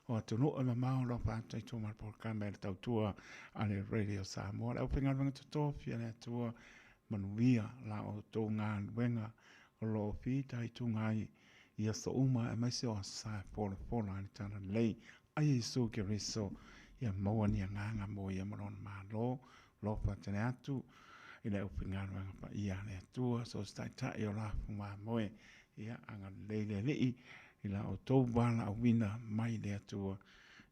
Speaker 3: o atunuu e mamao alofa atu i tuma polokalame a le tautua a le Radio Samoa. Le aufaigaluega totofi a le Atua, manuia la outou galuega o lo o fitaituga ai i aso uma aemaise o aso sa e folafola ai le Talalelei a Iesu Keriso. Ia maua ni agaga mo ia ma lona Malo. Alofa tele atu i le aufaigaluega paia a le Atua, so o se taitai o lafumamoe. Ia, agalelei le Alii i la outou valaauina mai le Atua,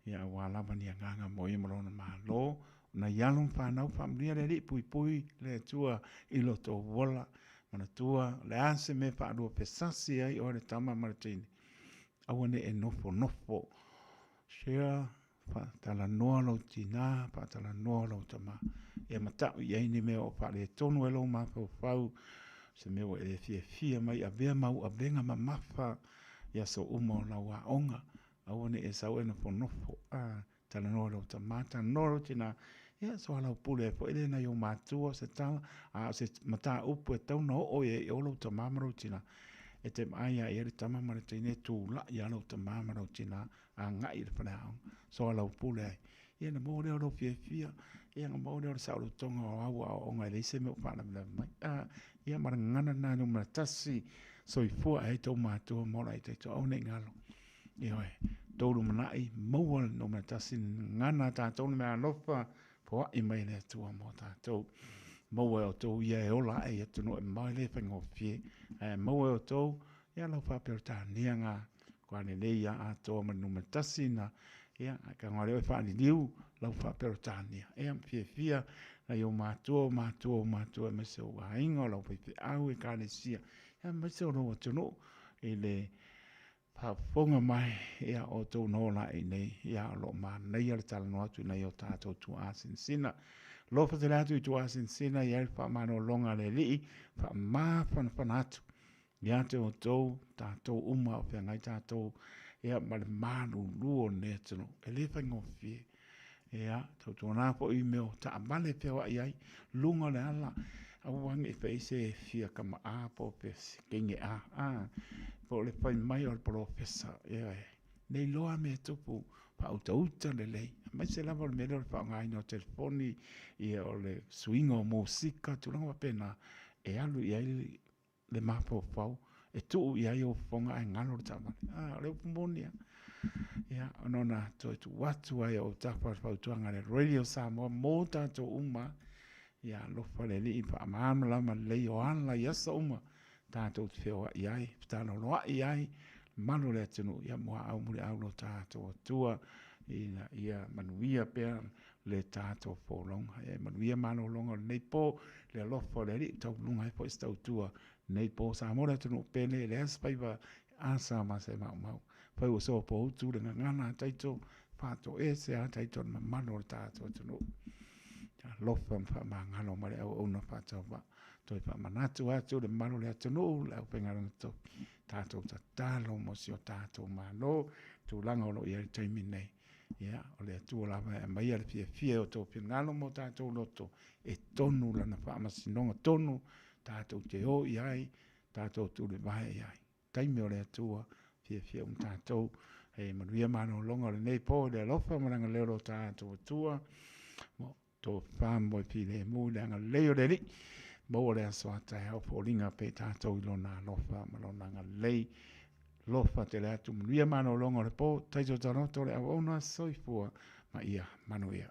Speaker 3: ia aua lava ni agaga mo ia ma lona Malo. O nai alo ma fanau, faamanuia le Alii, puipui le Atua i lo outou ola. Manatua, o le a se mea e faaluafesasi ai oe le tama ma le teine, aua ne i e nofonofo. Share Faatalanoa lou tinā, faatalanoa lou tamā. Ia matau i ai ni mea o faaletonu ai lou mafaufau, se mea ua e le fiafia mai, avea mau avega mamafa i aso uma o lau aoga. Aua ne i e sau e nofonofo, a, talanoa lou tamā, talanoa lou tinā, ia soalaupule ai foi lea nai ou matua o se tala, a o se mataupu e tatau ona oo i ai i o lou tamā ma lou tinā. E te vaai lava i ai le tama ma le teine e tulai lava lou tamā ma lou tinā agai i le faleaoga, soalaupule ai. Ia ona maua lea o lou fiafia, ia ona maua lea o le saolotoga o au aoaoga e leai se mea o faalavelave mai. A, ia ma le gagana lena numera tasi, soifua ae ai tou matua ma ola ai tatou, aua ne i galo. Ioe, tou lumanai, maua le numera tasi, gagana a tatou le meaalofa, foai mai e le Atua mo tatou. Maua e outou ia e ola ae i atunuu e mamao e le faigofie, ae maua e outou ia lau faa-Peretania na Kua lelei ia atoa ma le numera tasi na, ia, ae tago lea oe faaliliu lau faa-Peretania. Ia, ma fiafia nai ou matua, o matua o matua, aemaise ou aiga, o lau faifeau, ekalesia, ia, aemaise o lou atunuu i le faafofoga mai, ia, o outou na ola ae i nei, ia, o lo o manaia le talanoa atu i nai o tatou tuaa sinasina. Alofa tele atu i tuaa sinasina, i ai le faamalologa a le Alii, faamafanafana atu Ia te outou, tatou uma o feagai tatou, ia, ma le malulu o lenei atunuu. E le faigofie. Ia, tautuana foi i mea o taavale e feoai ai, luga o le ala, aua ne i fai se fia kama'a po o se teine a, a, po o le fai mai o le polofesa, ioe, le iloa mea e tupu, faautauta lelei, aemaise lava o le mea lea o le faaaogaina o telefoni, ia, o le suiga o musika, tulaga faapena, e alu i ai le mafaufau e tuu i ai ou fofoga ae galo le taavale. Ah, o le upu moni lava. Ia, ona ona toe tuu atu ai o ou tafa le fautuaga a le Radio Samoa mo tatou uma. Ia alofa le Alii faamalamalama lelei o ala i aso uma tatou te feoai ai, fetaloloai ai, malu o le atunuu, ia muaau muliau lo tatou Atua ina ia manuia pea le tatou folauga. Ia e manuia malologa o lenei po, le alofa o le Alii, tauluga ai foi se tautua lenei po. Samoa le atunuu pele, e leai se faiva asa ma se maumau. Fai ua sopoutu le gagana a taito, faatoese a taito le mamalu o le tatou atunuu. Alofa ma faamagalo ma le auauna faatauvaa. Toe faamanatu atu le mamalu o le atunuu, le aufaigaluega totofi, tatou tatalo mo si o tatou Malo. tulaga o lo o i ai le taimi nei. Ia, o le Atua lava e aumaia le fiafia i o outou finagalo ma o tatou loto, e tonu Lana faamasinoga tonu tatou te o i ai, tatou tulivae i ai. Taimi o le Atua, fiafia uma tatou. E manuia malologa o lenei po i le alofa ma le agalelei o lo tatou Atua. Mo tofa moe filemu i le agalelei o le Alii. Maua le aso a taeao foliga pea i tatou i lona alofa ma lona agalelei. Alofa tele atu, manuia malologa o le po, taito taloto le auauna, soifua ma ia manuia.